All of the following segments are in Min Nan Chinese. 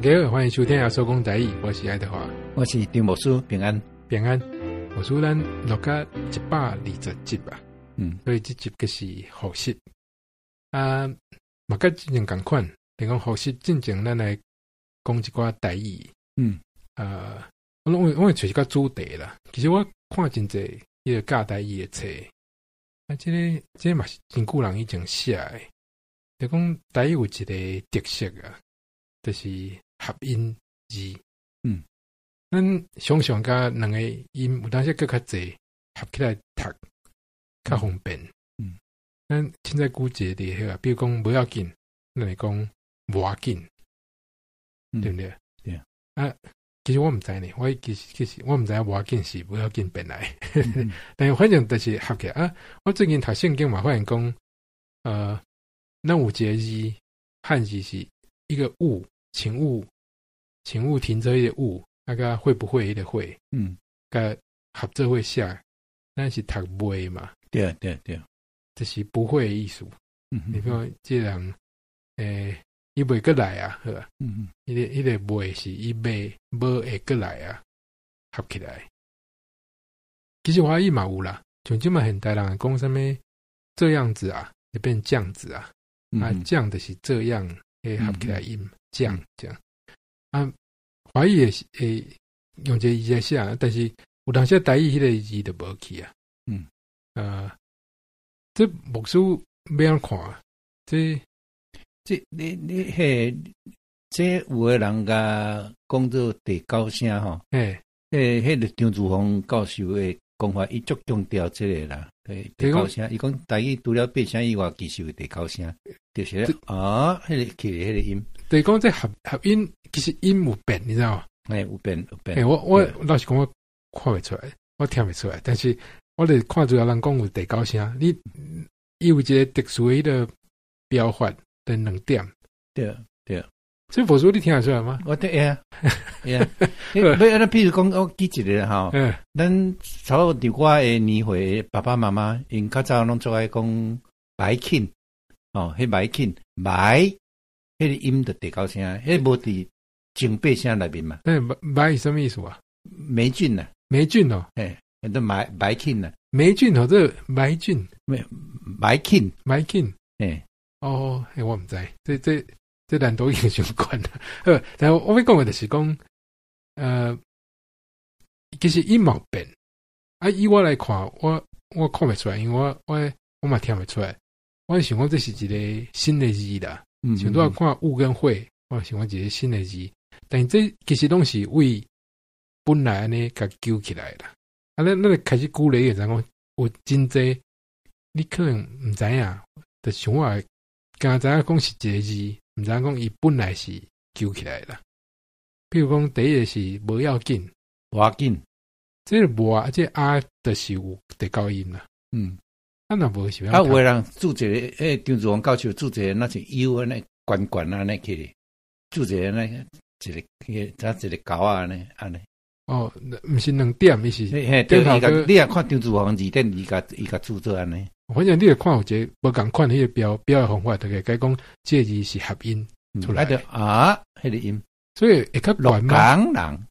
家好，歡迎收聽耶穌講台語，我是愛德華，我是張牧師，平安。平安。牧師，咱錄到120集啊，所以這集就是複習啊，嘛佮之前仝款，就講複習進前，咱來講一寡台語。我會揣一個主題啦。其實我看真濟彼個教台語的冊，啊，這個嘛是真久人以前寫的。就講台語有一個特色啊，就是合音字。咱想象佮兩個音有當時閣較濟合起來讀較方便。咱凊彩舉一個例好啊，比如講無要緊，咱會講無要緊，對毋對？對。啊，其實我毋知呢，我其實我毋知影無要緊是無要緊變來，但是反正就是合起來啊。我最近讀聖經嘛，發現講，咱有一個字，漢字是一個勿，請勿，請勿停車彼個勿，啊佮會不會彼個會，佮合做伙寫，咱是讀袂嘛。對對對。就是不會的意思。你比如講，這個人，伊袂閣來啊，好啊。彼個袂是伊袂無會閣來啊，合起來。其實華語嘛有啦，像這馬現代人講啥物這樣子啊，就變醬子啊，啊，醬就是這樣，會合起來音醬這樣。啊，華語也是會用這個字來寫，但是有當時台語彼個字就無去啊。這牧師欲按怎看？這這你彼這有的人共講做第九聲吼，彼個張子峰教授的講法，伊足強調這個啦。第九聲，伊講台語除了八聲以外，其實有第九聲，就是啊，彼個起彼個音。就是講這合音，其實音有變，你知道嗎？嘿，有變有變。欸，我老實講，我看袂出來，我聽袂出來，但是我咧看資料人講有第九聲，你伊有一個特殊的彼個標法的兩點。對對。所以牧師你聽得出來嗎？我聽會啊，會啊。欲按呢，比如講，我舉一個吼，咱差不多佇我的年歲，爸爸媽媽𪜶較早攏足愛講白緊，哦，彼白緊白，彼個音就第九聲，彼無佇前八聲內面嘛。欸，白是啥物意思啊？霉菌啊。霉菌哦。嘿，都白白緊啊。霉菌哦，這霉菌。白緊。白緊。嘿。哦，欸，我毋知，這難度已經傷懸啦。好，但我欲講的就是講，其實音無變。啊，以我來看，我看袂出來，因為我嘛聽袂出來。我想講這是一個新的字啦。像拄仔看霧跟會，我想講一個新的字，但是這其實攏是為本來按呢共糾起來啦。啊，咱開始舉例，就知講有真濟，你可能毋知影，就像我敢知影講是一個字，毋知影講伊本來是糾起來啦。比如講，第一個是無要緊，無要緊，這個無啊，這個啊，就是有第九音啦。啊，若無是欲啊，有的人注一個，彼張子峰教授注一個，若是 U 按呢懸懸按呢去，注一個按呢一個，彼個一個勾仔按呢按呢。哦，毋是兩點，伊是嘿，對，你若看張子峰字典，伊共注做按呢。反正你會看有一個無仝款彼個標的方法，就會解講這個字是合音出來。啊，彼個音，所以會較懸嗎？鹿港人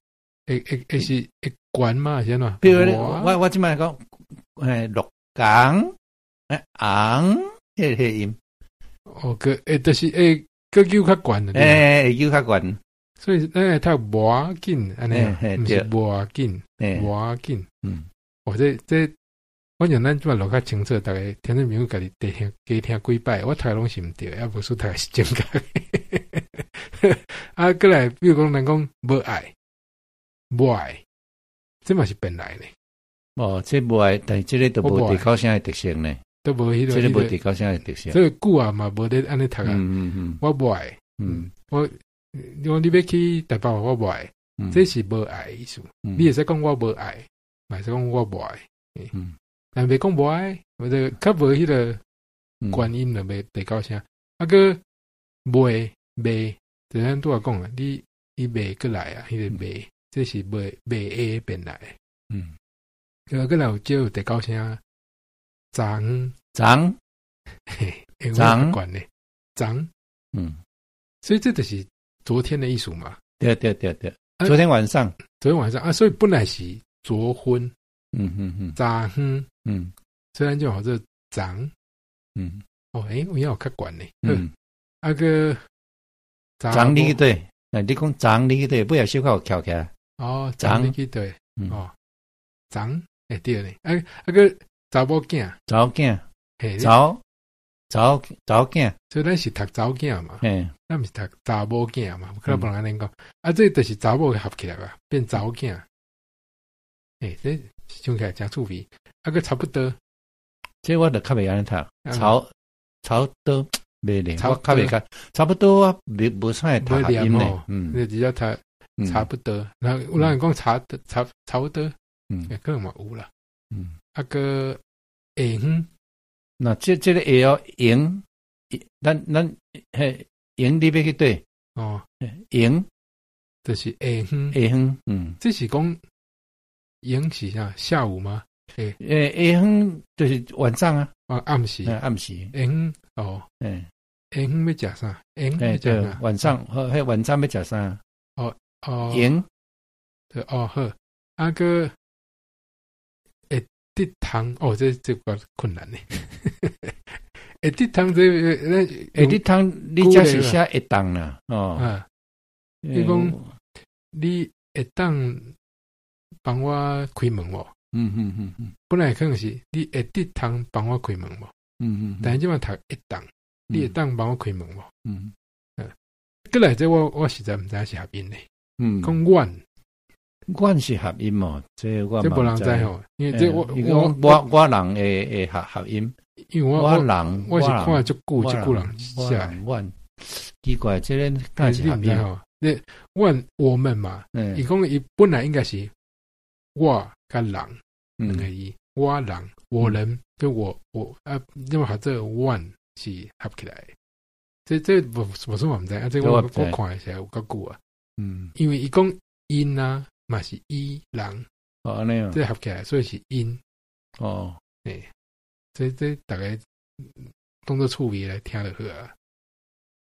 會是會懸嗎？是按怎？比如我這擺講，嘿，鹿港，欸，紅，彼個音。哦，閣會就是會閣叫較懸的。欸，會叫較懸。所以咱會讀無要緊按呢，毋是無要緊，無要緊。哦，這反正咱這擺錄較清楚，逐家聽眾朋友家己加聽加聽幾擺，我讀的攏是毋對，啊無輸讀的是正確。啊，閣來，比如講，人講無愛，無愛，這嘛是變來的。哦，這無愛，但是這個都無第九聲的特性呢。都無彼個，這個無第九聲的特色。所以久啊嘛無咧按呢讀啊。我無愛。我你欲去台北，我無愛，這是無愛意思。你會使講我無愛，嘛會使講我無愛。但袂講無愛，或者較無彼個觀音就袂第九聲。啊，閣袂袂，就咱拄仔講啊，你袂閣來啊，彼個袂，這是袂袂會變來。閣來有少有第九聲，昨昨嘿，會懸咧，昨。所以這就是昨天的意思嘛。對對對對，昨天晚上，昨天晚上啊，所以本來是昨昏，昨昏，雖然就號做昨，哦，欸，有影有較懸呢，啊閣昨你去佗，你講昨你去佗，尾仔小可有翹起來。哦，昨你去佗，哦，昨，欸對呢，啊啊閣查某囝，查某囝，查查查某囝，所以咱是讀查某囝嘛，咱毋是讀查某囝嘛，可能無人按呢講，啊，這就是查某合起來吧，變查某囝，欸，這想起來誠趣味，啊閣差不多，這我就較袂按呢讀，曹曹多袂咧，我較袂較差不多，我袂無啥會讀合音咧，你直接讀差不多，然後有人講差差差不多，可能嘛有啦，啊閣下昏，那這這个會哦閒，咱咱彼閒你欲去佗？哦，閒就是下昏，下昏，這是講閒是啥？下午嗎？欸，下昏就是晚上啊，啊，暗時，暗時，下昏哦，下昏欲食啥？下昏欲食啥？晚上，彼晚餐欲食啥？哦哦，閒，對哦好，啊閣會得通哦，這這較困難呢。會得通這會得通，你這是寫會當啦，哦，啊，你講你會當幫我開門無？本來可能是你會得通幫我開門無？但是這擺讀會當，你會當幫我開門無？閣來這我我實在毋知是合音呢。講阮，阮是合音哦，這我這無人知吼，因為這我我我我人會會合合音，因為我我人我是看足久足久人寫，阮奇怪，這个敢是合音吼？你阮我們嘛，伊講伊本來應該是我佮人兩個字，我人我人跟我我啊，因為合做阮是合起來，這這無無什麼毋知啊，這我我看的時候有較久啊，因為伊講𪜶啊，嘛是伊人，哦，按呢，這合起來，所以是𪜶，哦，欸，這這逐家當做趣味來聽就好啊。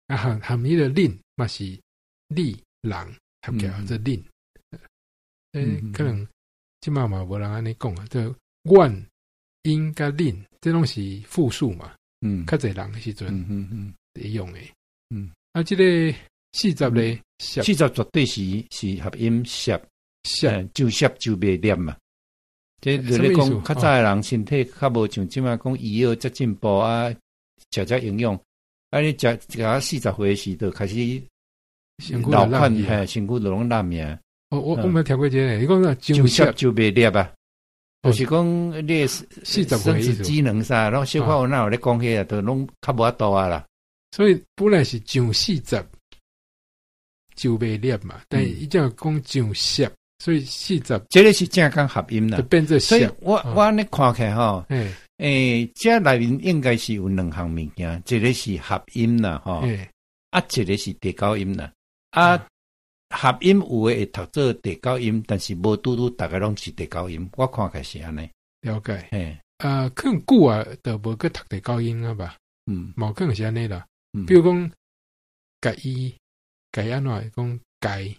啊，含含彼个恁嘛是你人合起來做恁，欸，可能這擺嘛無人按呢講啊，這阮、𪜶佮恁，這攏是複數嘛，較濟人的時陣，會用的，啊，這個四十咧，四十絕對是是合音攝攝就攝就袂黏嘛。這就是講較早的人身體較無像這擺講醫藥遮進步啊，食遮營養，啊你食食到40歲時就開始老款，嘿，身軀就攏爛命。我我我無聽過這个，你講啥？就攝就袂黏啊，就是講你的 40歲 生殖機能啥，攏小可有哪有咧講彼个，都攏較無法度啊啦。所以本來是上四十就袂黏嘛，但伊這樣講上攝，所以四十這个是正講合音啦，就變做所以我我按呢看起來吼，欸，這內面應該是有兩項物件，一個是合音啦，吼，啊，一個是提高音啦，啊，合音有的會讀做提高音，但是無拄拄逐个攏是提高音，我看起來是按呢。了解。可能久啊，就無閣讀提高音啊吧。嘛可能是按呢啦。比如講，共伊，共伊按怎講共，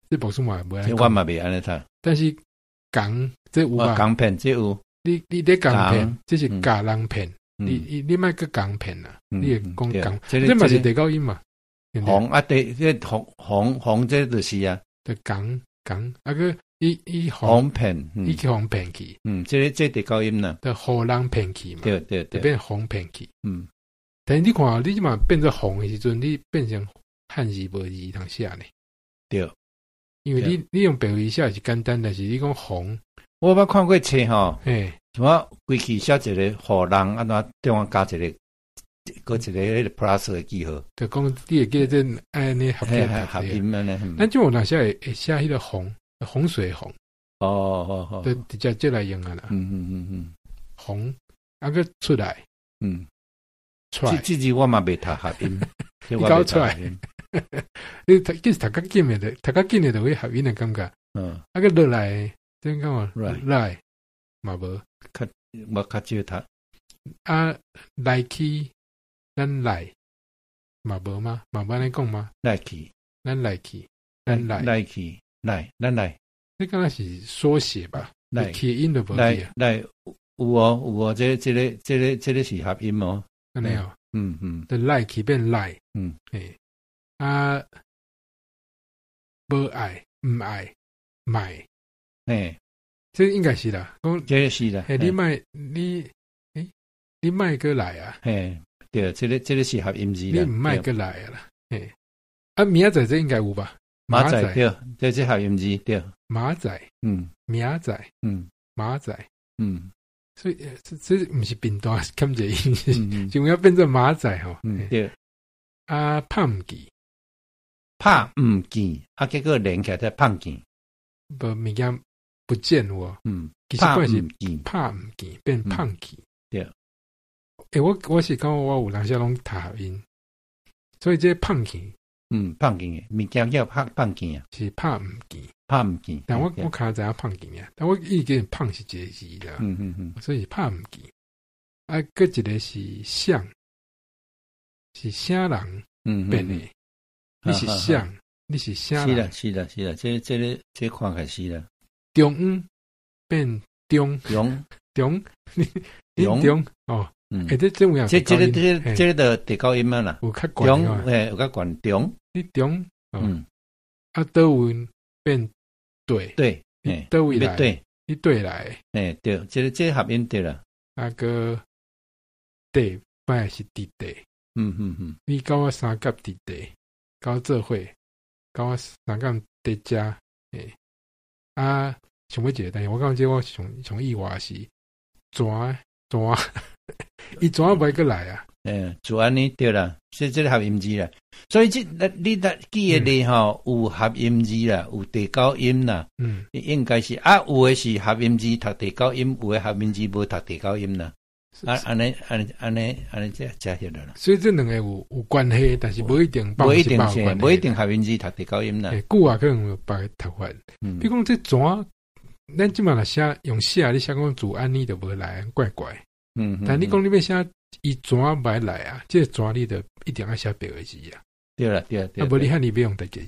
這牧師嘛袂按呢。我嘛袂按呢讀。但是共這有吧？共騙這有。你你咧共騙，這是共人騙。你你你莫閣共騙啦，你會講共，這嘛是提高音嘛。紅啊，對，這紅紅紅，這就是啊。就共共啊閣伊伊哄騙，伊去予騙去。這个這提高音啦。就予人騙去嘛。對對對。就變予騙去。但是你看，你這馬變做予的時陣，你變成漢字無字通寫呢？對。因為你你用白話寫是簡單，但是你講予，我捌看過冊吼，什麼規氣寫一個予人，按怎中間加一個，閣一個彼個 plus 的記號。就講你會記得這按呢合合音按呢。咱就有若時會會寫彼個洪，洪水的洪。哦哦哦。就直接這來用啊啦。洪啊閣出來。出來。這字我嘛袂讀合音。你搞出來。你讀其實讀較緊的，讀較緊的就會合音的感覺。啊閣落來，這講嘛，來嘛無。較我較少讀。啊，來去，咱來。嘛無嗎？嘛無按呢講嗎？來去，咱來去，咱來來去，來，咱來。這敢若是縮寫吧？來去音就無來來有哦有哦，這個是合音哦。按呢哦，嗯。就來去變來，欸，啊，無愛，毋愛，莫，欸，這應該是啦。講這個是啦。欸，你莫你，欸，你莫閣來啊。嘿，對，這個是合音字啦。你毋莫閣來啊啦。嘿，啊，明仔載這應該有吧？馬仔對，這合音字對。馬仔，明仔，馬仔，所以這毋是貧惰，欠一個音，就要變做馬仔吼。對。啊，拍毋見，拍毋見，啊，結果連起來才胖見，無物件不見喎。其實本是拍毋見變胖去。對。欸，我是感覺我有當時攏讀合音，所以這胖去，胖見的物件叫胖胖見啊，是拍毋見，拍毋見。但我較知影胖見啊，但我意見胖是一個字啦。所以是拍毋見。啊，閣一個是像，是啥人變的？你是啥？你是啥人？是啦，是啦，是啦，這看起來是啦。中央變中中中，你中哦。欸，這有影這個就提高音啊啦。有較懸，欸，有較懸中。你中，啊，佗位變對對，佗位來？對，你對來？欸，對，這個合音對啦。啊閣對，本來是佇地。你佮我相佮佇地，佮我做伙，佮我相佮佇遮，欸，啊，想欲一個，但是我感覺我上上意外是怎怎，伊怎袂閣來啊？欸，就按呢對啦，這個合音字啦。所以這你記的字吼，有合音字啦，有提高音啦。應該是啊，有的是合音字讀提高音，有的合音字無讀提高音啦。啊，按呢按呢按呢按呢，這這曉得啦。所以這兩個有關係，但是無一定，無一定是，無一定合音字讀提高音啦。久啊，可能有別个讀法。比如講這怎，咱這馬若寫用寫，你寫講自按呢就無來，怪怪。但你講你欲寫伊怎欲來啊？這個怎你就一定愛寫別个字啊。對啦對啦對。啊，無你漢你欲用佗一個字？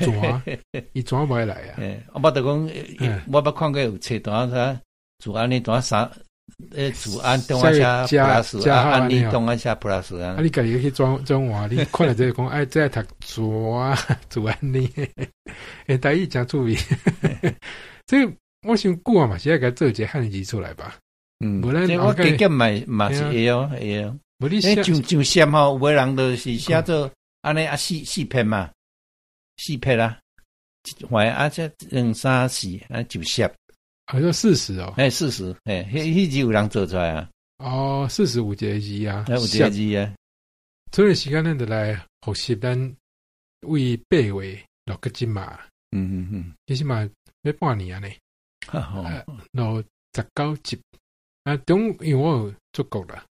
怎？伊怎欲來啊？我捌著講，我捌看過有冊單啥，自按呢單啥。欸，自按中間寫 plus，啊，按呢中間寫 plus 啊。啊，你家己去轉轉換，你看著這個講，哎，這讀自啊，自按呢，欸，台語誠趣味。這個我想久啊嘛，是愛共做一個漢字出來吧。無咱我加減嘛嘛是會哦，會哦。無你寫上上線吼，有的人就是寫做按呢啊，四四撇嘛，四撇啊，一橫啊，這兩三四啊就寫。好像四十哦，欸，四十，欸，彼字有人做出來啊。哦，45個字啊，有一個字啊。這個時間咱就來複習咱為八月錄到這馬。其實嘛，欲半年啊呢。錄19集。啊，中因為我有出國啦，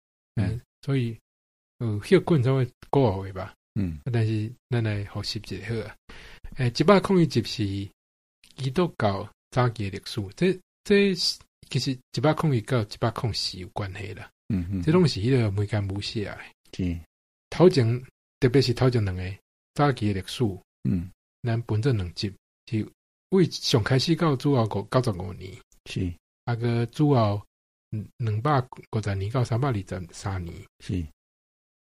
所以有休困差不多幾個月吧。但是咱來複習一下好啊。欸，101集是基督教早期的歷史，這其實101到104有關係啦。這攏是彼個梅干姆寫的。是。頭前特別是頭前兩個早期的歷史，咱分做兩集，是為上開始到主後95年，是。啊閣主後250年到323年，是。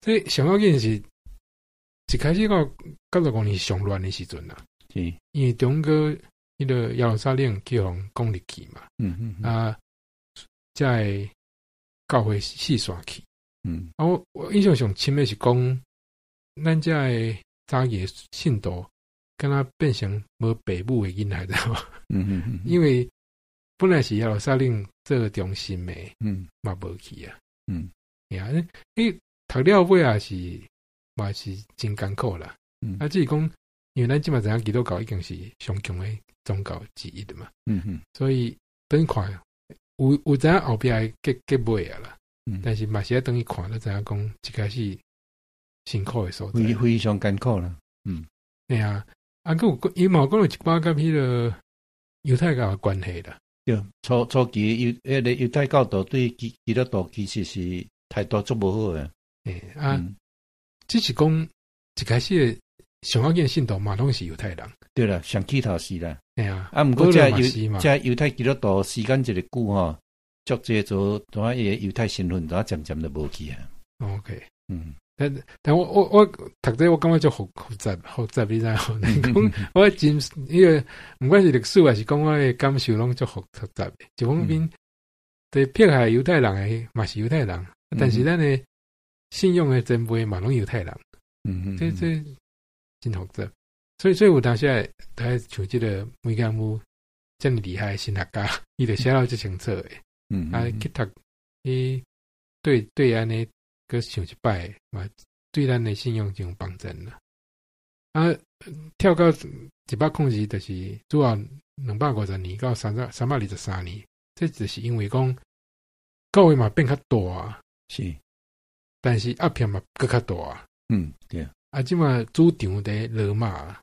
這上要緊是一開始到95年是上亂的時陣啦。是。因為中國彼個耶路撒冷去予人攻入去嘛，啊，才會教會四散去。啊，我印象上深的是講，咱遮的早期的信徒，敢若變成無爸母的囡仔，知無？因為本來是耶路撒冷做中心的，嘛無去啊。啊，你讀了尾也是嘛是真艱苦啦。啊，只是講，因為咱這馬知影基督教已經是上強的宗教之一的嘛。所以等看有知影後壁的結尾啊啦。但是嘛是愛等伊看，就知影講一開始辛苦的所在。非常艱苦啦。對啊，啊，閣有伊嘛有講有一寡佮彼個猶太教的關係啦。對，初期彼個猶太教徒對基督徒其實是態度足無好的。欸，啊，只是講一開始上要緊信徒嘛，攏是猶太人。對啦，上起頭是啦。嘿啊，啊，毋過這猶這猶太基督徒時間一个久吼，足濟做，怎啊伊個猶太身份，怎漸漸就無去啊。 OK，但我讀這我感覺足複雜，你知無？講我真彼個，毋管是歷史還是講我的感受，攏足複雜。一方面，對迫害猶太人的嘛是猶太人，但是咱的信仰的前輩嘛攏猶太人。這真複雜。所以有當時會像這個梅干姆遮爾厲害的神學家，伊就寫到足清楚的。啊，去讀伊對對按呢，閣想一擺嘛，對咱的信仰真有幫助啦。啊，跳到102，就是主後250年到323年，這就是因為講教會嘛變較大，但是壓迫嘛閣較大。啊，這馬主場佇羅馬，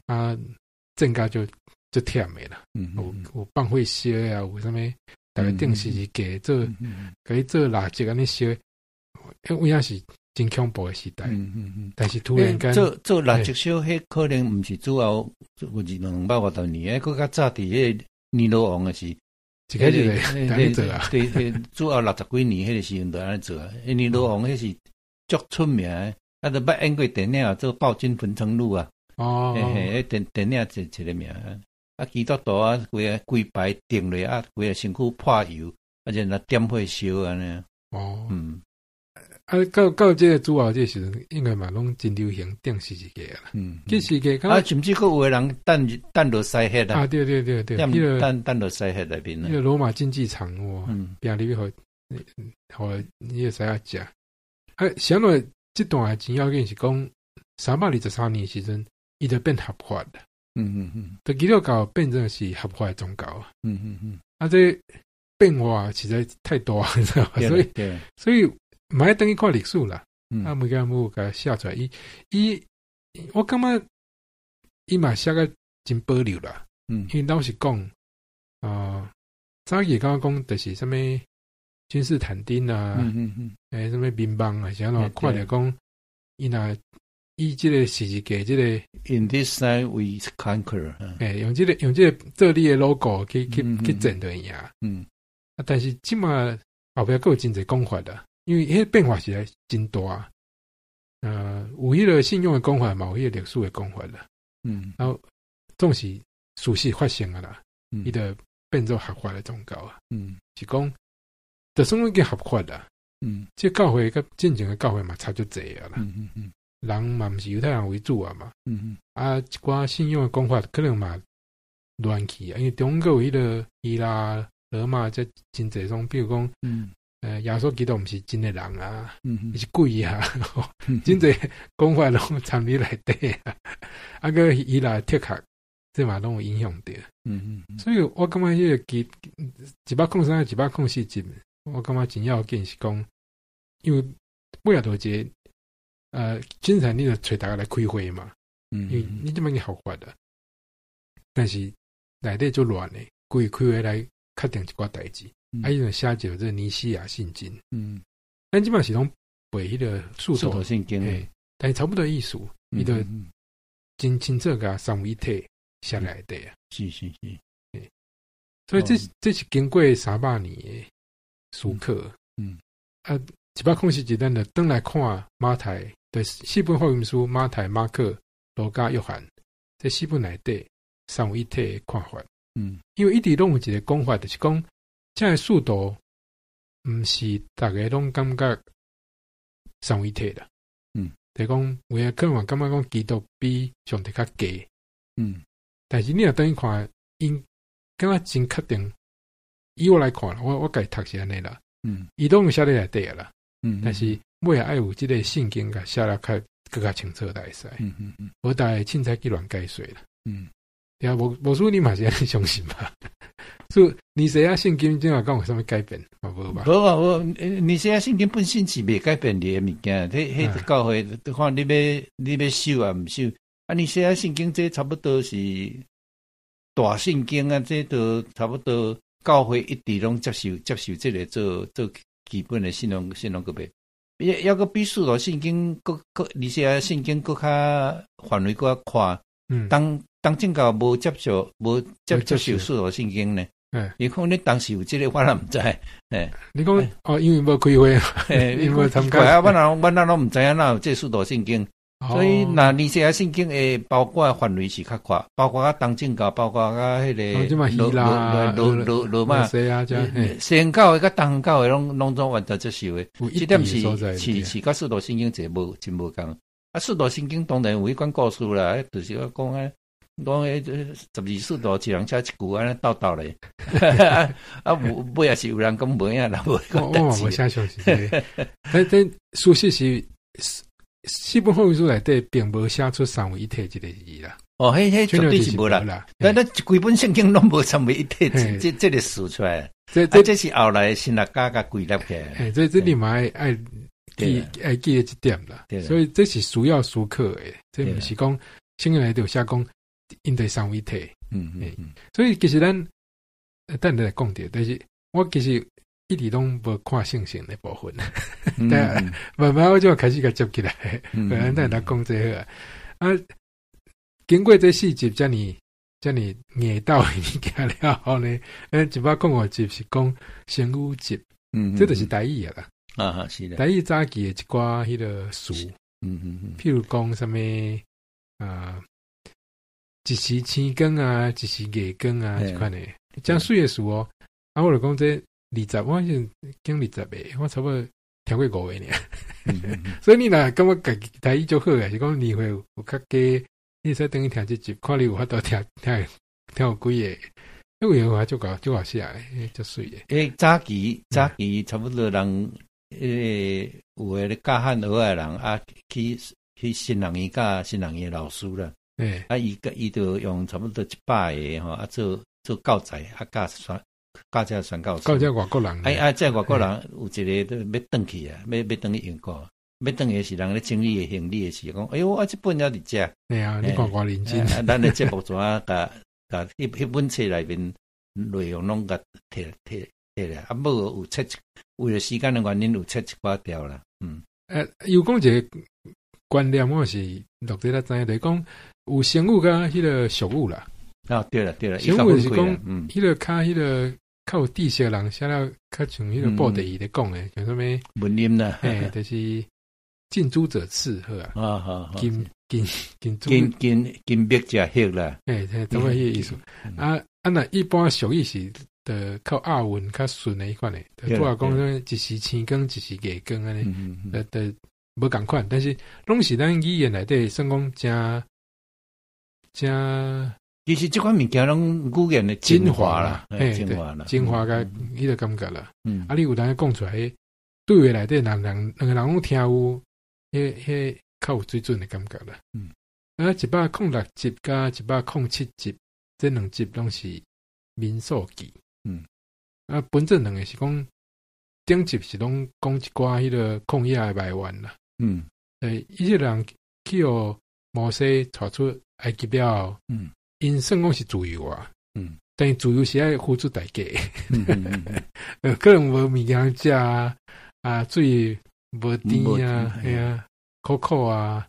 啊，戰甲就足忝的啦。有放火燒啊，有啥物，逐个釘十字架做，共伊做蠟燭按呢燒，有影是真恐怖的時代。但是突然間做蠟燭燒，彼可能毋是主後有250年，彼閣較早佇彼个尼羅王的時，一開始就按呢做啊。對，主後60幾年彼个時陣就按呢做啊。尼羅王彼是足出名的，啊，都捌演過電影做《暴君焚城錄》啊。嘿嘿，電影一個名。啊，基督徒啊，規个規排釘落啊，規个身軀潑油，啊，然後點火燒按呢。啊，到這個主後這個時陣，應該嘛攏真流行釘十字架啦。釘十字架啊，甚至閣有的人擲落西血啊。啊，對對對對，擲落西血內面啊。彼個羅馬競技場哦，拚入去予彼個獅仔食。啊，啥物這段真要緊是講323年時陣，伊就變合法啦。就基督教變成是合法的宗教。啊，這變化實在太大，你知道嗎？所以嘛愛轉去看歷史啦。啊，每個有共寫出來，伊伊我感覺伊嘛寫甲真保留啦。因為老實講，啊，早期感覺講就是啥物君士坦丁啊，啥物冥王啊，啥物看著講，伊若以這個十字架這個 In this sign we conquer，用這個做你的 logo 去戰就會贏。啊，但是這馬後壁閣有真濟講法啦，因為彼個變化實在真大。有彼個信仰的講法，嘛有彼個歷史的講法啦。然後總是事實發生啊啦，伊就變做合法的宗教啊。是講，就算已經合法啦。這教會佮進前的教會嘛差足濟啊啦。人嘛毋是猶太人為主啊嘛。啊，一寡信仰的講法可能嘛亂去啊，因為中國有彼個希臘、羅馬這真濟種，比如講，耶穌基督毋是真的人啊，伊是鬼啊，真濟講法攏摻佇內底啊。啊，閣希臘哲學，這嘛攏有影響著。所以我感覺彼個基103、104集，我感覺真要緊是講，因為尾仔就一個君士坦丁就揣逐家來開會嘛，因為你這擺已經合法啦，但是內底足亂的，規開會來確定一寡代誌，啊，伊就寫一個這尼西亞信經。咱這擺是攏背彼個使徒信經，但是差不多意思，伊就真清楚共三位一體寫內底啊。所以這是經過300年的思考。啊，104集咱就轉來看馬太的四本福音書，馬太、馬可、路加、約翰，這四本內底三位一體的看法。因為一直攏有一個講法，就是講這个使徒毋是逐个攏感覺三位一體啦。就是講有的可能感覺講基督比上帝較低。但是你若轉去看，𪜶感覺真確定，以我來看，我家己讀是按呢啦。伊攏有寫佇內底啦。但是尾仔愛有這個聖經共寫得較閣較清楚才會使。無逐个凊彩去亂解說啦。對啊，無輸你嘛是按呢相信吧？所以尼西亞信經這馬講有啥物改變？嘛無吧？無啊，無尼西亞信經本身是袂改變的物件，彼教會看你欲守啊，毋守。啊，尼西亞信經這差不多是大聖經啊，這都差不多教會一直攏接受這個做基本的信仰個別。抑閣比使徒信經閣閣，而且聖經閣較範圍閣較寬。東正教無接受使徒信經呢？伊講你當時有這個，我也毋知。你講哦，因為無開會，因為無參加。啊，阮人攏毋知影哪有這使徒信經。所以，若尼西亞聖經會包括範圍是較闊，包括啊東正教，包括啊彼個羅馬、西方教會佮東教會攏總完全接受的。這點是佮使徒信經這無真無仝。啊，使徒信經當然有彼款故事啦，就是我講啊，講彼12使徒一人寫一句按呢鬥鬥咧。啊，有尾也是有人講無影啦，無我嘛無啥相信這個。但但事實是，四本福音書內底並無寫出三位一體這個字啦。哦，彼絕對是無啦。但咱規本聖經攏無三位一體這個詞出來。這是後來神學家共歸納起來。這你嘛愛記得這點啦。所以這是需要思考的，這毋是講聖經內底有寫講𪜶就是三位一體。所以其實咱等下來講著，但是我其實一直攏無看聖經的部分，但慢慢我就開始共接起來。咱等下來講這個啊，經過這四集遮爾遮爾硬鬥的物件了後呢，105集是講成語集，這就是台語啊啦。啊，是的。台語早期的一寡彼個詞，譬如講啥物啊，一時星光啊，一時月光啊，這款的，真媠的詞哦。啊，我就講這20，我是講20個，我差不多聽過五個爾。所以你若感覺家己台語足好的，是講年歲有較低，你會使轉去聽這集，看你有法度聽有幾個，彼個話足𠢕寫的，足媠的。早期差不多人，彼個有的咧教漢學的人啊，去新人院教新人院的老師啦。啊，伊就用差不多100個吼，啊做教材，啊教這宣教士。教這外國人。啊，這外國人有一個欲轉去啊，欲轉去英國，欲轉去時人咧整理行李的時，講哎喲，啊這本猶佇遮。嘿啊，你看偌認真。咱的節目怎啊，共彼本冊內面內容攏共摕來，啊，無有切，為了時間的原因有切一寡條啦。又講一個觀念，我是錄這才知影，就是講有成語佮彼個俗語啦。啊，對啦對啦，成語就是講，彼個較彼個較有知識的人寫了較像彼個布袋戲咧講的，像啥物文音啦，就是近朱者赤，好啊。啊好，近近近近墨者黑啦。嘿，差不多彼個意思。啊，若一般俗語是著較押韻較順的彼款的，就拄仔講啥物一時星光，一時月光按呢，著無仝款，但是攏是咱語言內底算講誠誠。其實這款物件攏語言的精華啦，精華啦，精華共彼個感覺啦。啊，你有當講出來，對話內底人兩個人攏聽有，彼較有水準的感覺啦。啊，106集佮107集，這兩集攏是民數記。啊，本身兩個是講頂集是攏講一寡彼個曠野的埋怨啦。以色列人去予摩西帶出埃及了後，𪜶算講是自由啊。但是自由是愛付出代價。可能無物件食啊，啊，水無甜啊，嘿啊，苦苦啊，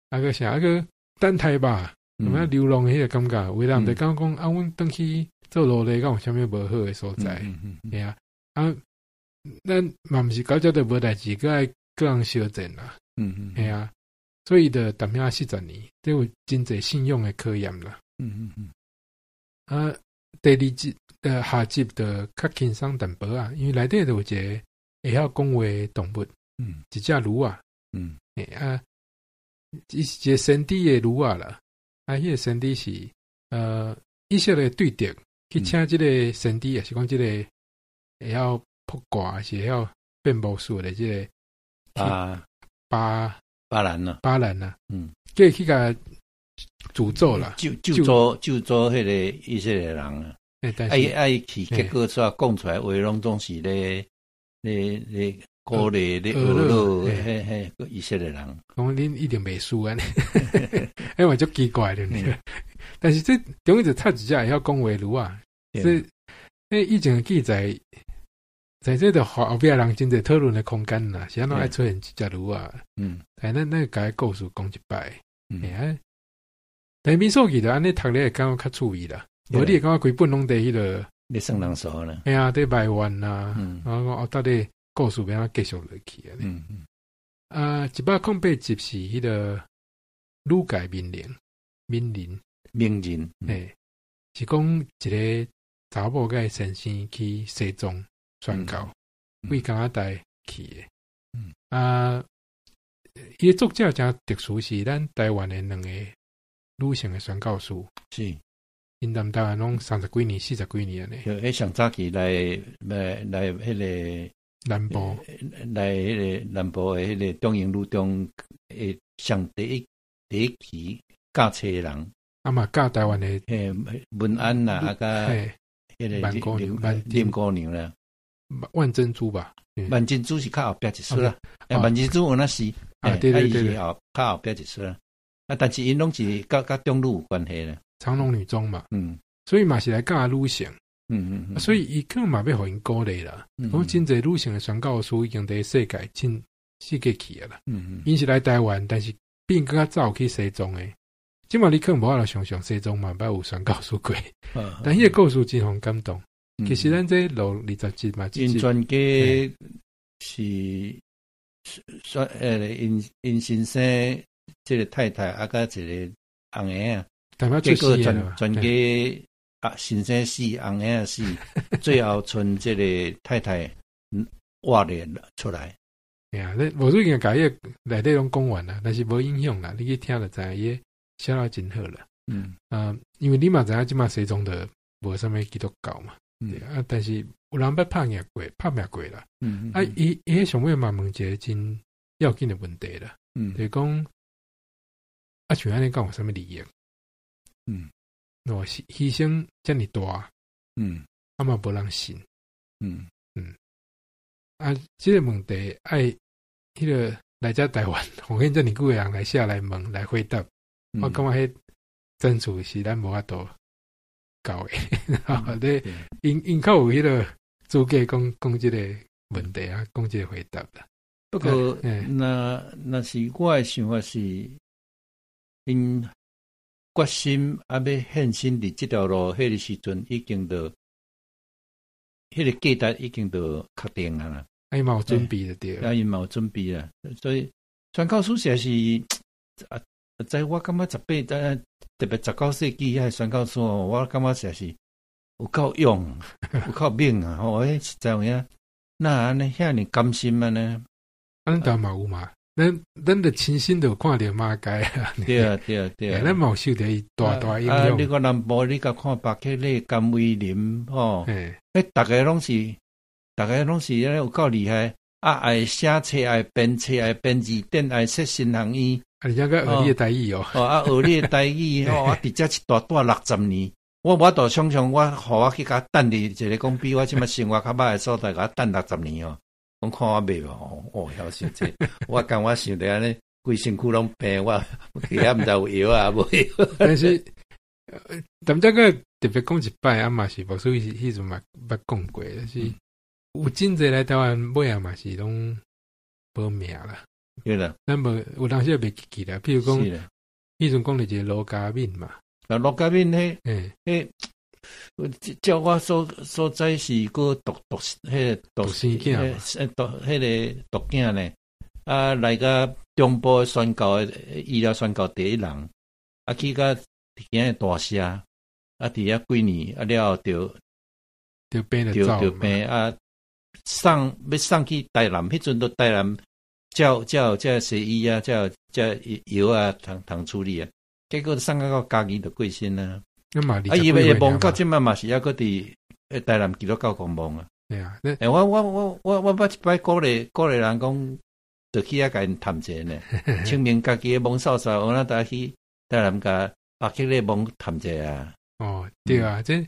啊閣啥啊閣等待吧，有影流浪彼個感覺，有的人就感覺講啊，阮轉去做奴隸，敢有啥物無好的所在？嘿啊，啊，咱嘛毋是到這就無代誌，閣愛閣人相戰啦。嘿啊，所以就踮遐40年，這有真濟信仰的考驗啦。啊，第二集下集就較輕鬆淡薄仔，因為內底就有一個會曉講話的動物，一隻驢仔。啊，伊是一個先知的驢仔啦。啊，彼個先知是以色列對敵去請這個先知，也是講這個會曉卜卦，是會曉變魔術的這個巴巴蘭啊，巴蘭啊，叫伊去共詛咒啦，咒詛彼個以色列人啊，但是啊伊去，結果煞講出來話攏總是咧鼓勵咧呵咾，彼彼以色列人，講恁一定袂輸按呢，欸嘛足奇怪的，但是這中間就插一隻會曉講話驢仔，這欸以前記載，在這就予後壁人真濟討論的空間啦，是按怎愛出現這隻驢仔？但咱咱共故事講一擺，嘿啊，但民數記就按呢讀咧會感覺較趣味啦。無你會感覺規本攏佇彼個咧算人數啦。嘿啊，佇埋怨啊，然後哦，到底故事欲按怎繼續落去按呢？啊，108集是彼個女界名人，名人，名人，嘿，是講一个查某佮先生去西藏宣教，為加拿大去的。啊，伊的作者誠特殊，是咱台灣的兩個女性的宣教師。𪜶踮台灣攏30幾年、40幾年按呢。就彼上早期來來來，彼个南部來彼个南部的彼个中英女中的上第一第一期教冊的人。啊嘛教台灣的嘿文安啦，啊佮彼个萬姑娘、林姑娘啦，萬珍珠吧？萬珍珠是較後壁一出啦，萬珍珠有那是，啊對對對，後較後壁一出啦。啊，但是𪜶攏是佮佮中女有關係啦。長隆女中嘛，所以嘛是來教女性，所以伊可能嘛欲予𪜶鼓勵啦。講真濟女性的宣教師已經佇世界真世界去啊啦，𪜶是來台灣，但是比𪜶閣較早去西藏的。這馬你可能無法度想像西藏嘛捌有宣教師過，但彼個故事真予人感動。其實咱這錄20集嘛，𪜶全家是說，𪜶𪜶先生這个太太啊，佮一个翁嬰仔，結果全全家啊先生死，翁嬰仔死，最後賰這个太太活咧出來。哎呀，你無最近共伊內底攏講完啦，但是無影響啦，你去聽就知伊寫得真好啦。啊，因為你嘛知影這馬西藏的無啥物基督教嘛，對啊，但是有人捌拍贏過，拍拚過啦。啊，伊伊彼上尾嘛問一个真要緊的問題啦，就是講啊，像按呢講有啥物利益？哦，犧犧牲遮爾大，啊嘛無人信，啊，這个問題愛彼个來遮台灣，奉獻遮爾久的人來寫來問來回答，我感覺彼層次是咱無法度到的，你𪜶𪜶較有彼个資格講講這个問題啊，講這个回答啦。不過，若若是我的想法是，𪜶決心啊，欲獻身佇這條路，彼个時陣已經就，彼个價值已經就確定啊啦。啊，伊嘛有準備就對。啊，伊嘛有準備啦，所以宣教師實在是啊，在我感覺18，特別19世紀遐宣教師哦，我感覺實在是有夠勇，有夠猛啊！吼，彼實在有影，哪按呢遐爾甘心按呢？咱台灣嘛有嘛，咱咱著親身就看著馬偕啊。對啊，對啊，對啊。咱嘛有受著伊大大影響。啊，你看南部，你共看白克禮、甘為霖，吼，彼逐个攏是，逐个攏是按呢有夠厲害。啊，愛寫冊，愛編冊，愛編字典，愛設新學院。啊，而且閣學你的台語哦。哦，啊，學你的台語吼，啊，佇遮一蹛蹛60年，我無法度想像，我予我去共等佇一个講比我這馬生活較歹的所在，共我等六十年哦。講看我袂無，哦，曉傷濟。我感覺想著按呢，規身軀攏病，我其他毋知有藥啊無藥。但是，踮遮閣特別講一擺，啊嘛是牧師彼陣嘛捌講過，就是有真濟來台灣尾仔嘛是攏無命啦。對啦，咱無有當時也袂記起來，譬如講，彼陣講著一個盧家敏嘛。啊，盧家敏彼，彼，照我所所知是閣獨獨彼個獨生囝，獨彼个獨囝呢。啊，來甲中部宣教的醫療宣教第一人，啊去甲今日大社，啊佇遐幾年，啊了後就就病就就病啊，送欲送去台南，彼陣都台南，才有才有這西醫啊，才有這藥啊，通通處理啊。結果送到嘉義就過身啊。啊，伊的墓到這馬嘛是猶閣佇台南基督教公墓啊。對啊，欸，我我我我我捌一擺鼓勵鼓勵人講，就去遐共𪜶探者呢。清明家己的墓掃掃，我咱逐去台南共白克禮墓探者啊。哦，對啊，這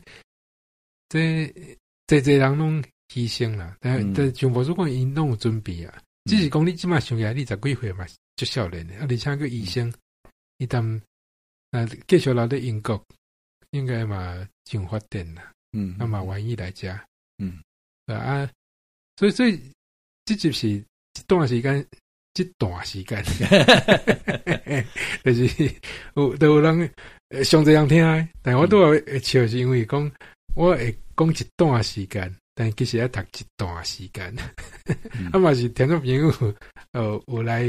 這濟濟人攏犧牲啦，但但像無說講𪜶攏有準備啊。只是講你這馬想起來，你十幾歲嘛足少年的，啊，而且閣醫生，伊當啊繼續留佇英國，應該嘛真有發展啦。啊嘛願意來遮。啊，所以這集是一段時間，這段時間，就是有都有人上濟人聽，但我拄仔會笑是因為講我會講一段時間，但其實愛讀一段時間，啊嘛是聽眾朋友有來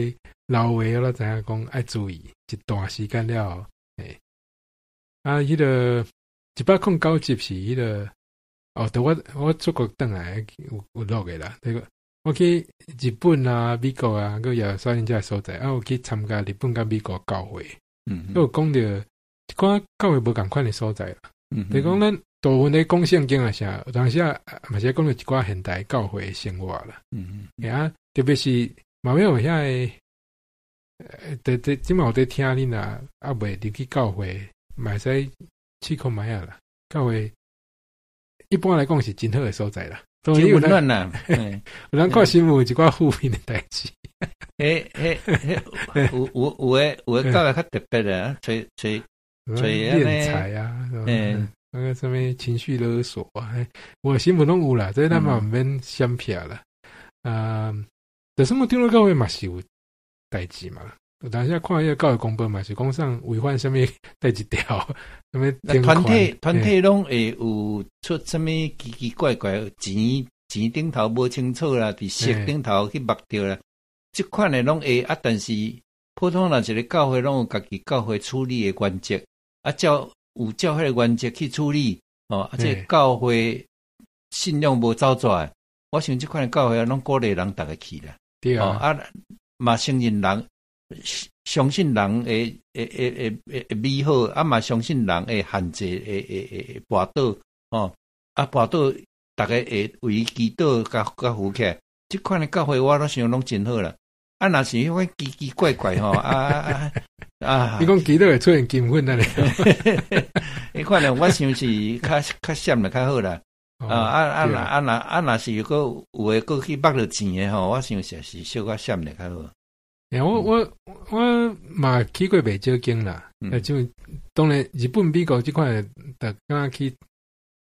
留話，我知影講愛注意一段時間了後，欸啊，彼個109集是彼個哦，對我出國轉來有錄的啦，這個我去日本啊、美國啊，閣耶路撒冷這个所在，啊，有去參加日本佮美國教會，閣有講著一寡教會無仝款的所在啦。就是講咱大部分咧講聖經啊啥，有當時啊嘛是講著一寡現代教會的生活啦。啊，特別是嘛欲有遐个，佇佇這馬有佇聽恁若猶未入去教會，嘛會使試看覓仔啦。教會一般來講是真好的所在啦。真溫暖啦，有人看新聞有一寡負面的代誌。彼彼彼有有有的教會較特別的，揣揣揣斂財啊，那個啥物情緒勒索啊，我新聞攏有啦，這咱嘛毋免閃避啦。啊，就是我長老教會嘛是有代誌嘛，有當時看彼個教會公報嘛是講啥違反啥物第一條，啥物團體攏會有出啥物奇奇怪怪錢頂頭無清楚啦，佇色頂頭去目著啦，這款的攏會啊，但是普通人一個教會攏有家己教會處理的原則，啊照有照彼个原則去處理，哦，啊這個教會信仰無走跩，我想這款的教會攏鼓勵人逐家去啦，對啊，啊嘛承認人相信人會美好，啊嘛相信人會限制，會跋倒，哦，啊跋倒，逐家會為伊祈禱，共扶起來。這款的教會我攏想攏真好啦。啊，若是彼款奇奇怪怪吼，啊啊啊！你講祈禱會出現金粉啊？彼款的我想是較較閃的較好啦。啊啊啊！若啊若啊若是閣有的閣去目著錢的吼，我想是是小可閃的較好。欸，我嘛去過袂少間啦，就當然日本、美國這款，逐敢去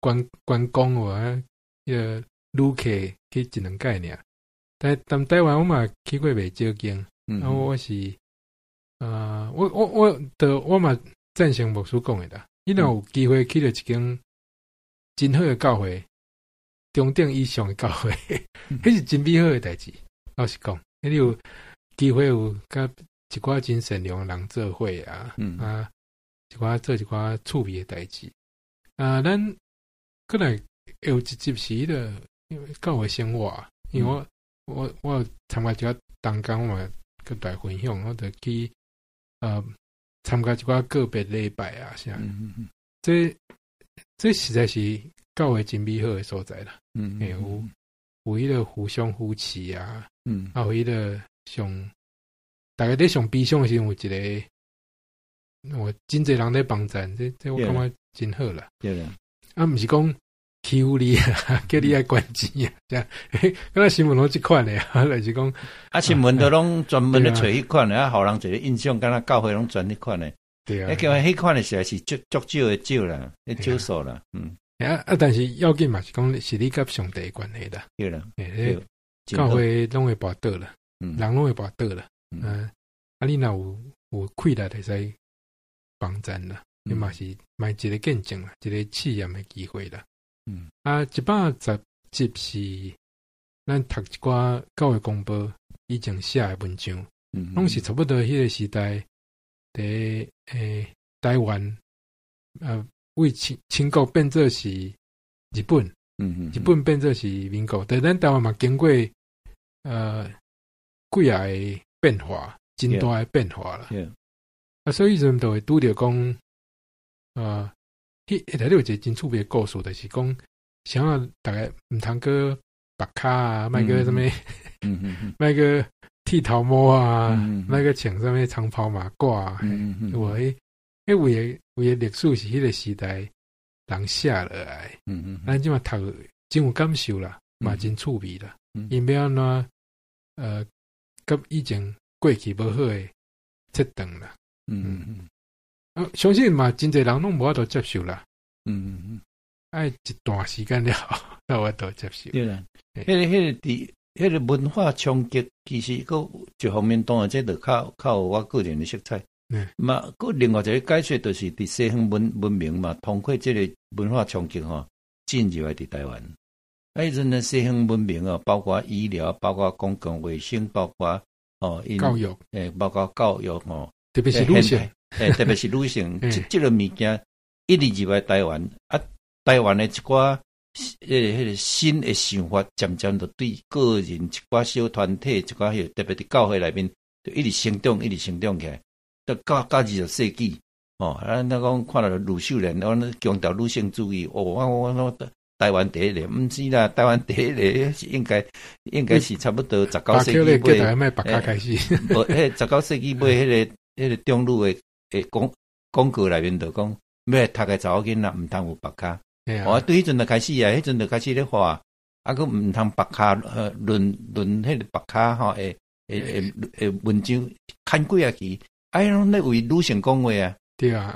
觀觀光有啊，彼個旅客去一兩擺爾。但台灣我嘛去過袂少間，啊，我是啊，我嘛贊成牧師講的啦。你若有機會去著一間真好的教會，中等以上的教會，彼是真美好的代誌。老實講，你有機會有佮一寡真善良的人做伙啊，啊，一寡做一寡趣味的代誌。啊，咱過來會有一集是彼個教會生活，因為我有參加一寡同工，我嘛閣來分享，我就去參加一寡個別禮拜啊啥，這實在是教會真美好的所在啦。欸，有彼個互相扶持啊，啊有彼個上，逐家佇上悲傷的時陣有一個，我真濟人咧幫贊，這我感覺真好啦。對啦，啊，毋是講欺負你啊，叫你愛捐錢啊，這樣，敢若新聞攏這款的啊，就是講，啊，新聞都攏專門咧揣彼款的，啊，予人一個印象，敢若教會攏專彼款的。對啊，彼叫彼款的實在是足足少的少啦，彼少數啦，嗯。啊啊！但是要緊嘛是講是你佮上帝的關係啦。對啦，欸，教會攏會跋倒啦，人攏會跋倒啦。嗯，啊，你若有氣力會使幫贊啦，你嘛是嘛一個見證啦，一個試驗的機會啦。啊，110集是咱讀一寡教會公報以前寫的文章，攏是差不多彼個時代，佇台灣，為清國變做是日本，日本變做是民國，但咱台灣嘛經過幾仔个變化，真大的變化啦。啊，所以時陣就會拄著講，彼內底有一個真趣味的故事，就是講，啥逐家毋通閣縛跤啊，莫閣啥物，莫閣剃頭毛啊，莫閣穿啥物長袍馬褂啊，有無？彼位的歷史是彼個時代人寫落來，咱這馬讀真有感受啦，嘛真趣味啦。𪜶欲按怎佮以前過去無好的切斷啦。啊，相信嘛真濟人攏無法度接受啦。愛一段時間了，才有法度接受。對啦，彼個佇彼個文化衝擊，其實閣一方面當然這就較有我個人的色彩。嘛，閣另外一個解說，就是佇西方文明嘛，通過這個文化衝擊吼，進入來佇台灣。啊，彼陣的西方文明哦，包括醫療，包括公共衛生，包括哦，教育，包括教育吼，特別是女性，特別是女性，這個物件一直入來台灣，啊，台灣的一寡彼個新的想法，漸漸就對個人一寡小團體，一寡彼個特別佇教會內面，就一直成長，一直成長起來。到20世紀，哦，咱講看著呂秀蓮，我強調女性主義，哦，我台灣第一个，毋是啦，台灣第一个是應該是差不多19世紀尾，開始，無，彼19世紀尾彼個中女的廣告內面就講，欲讀的查某囡仔毋通有白跤，哦，對彼陣就開始啊，彼陣就開始咧畫，啊，閣毋通白跤，論彼個白跤吼，會文章牽幾仔期。哎，攏咧為女性講話啊！對啊，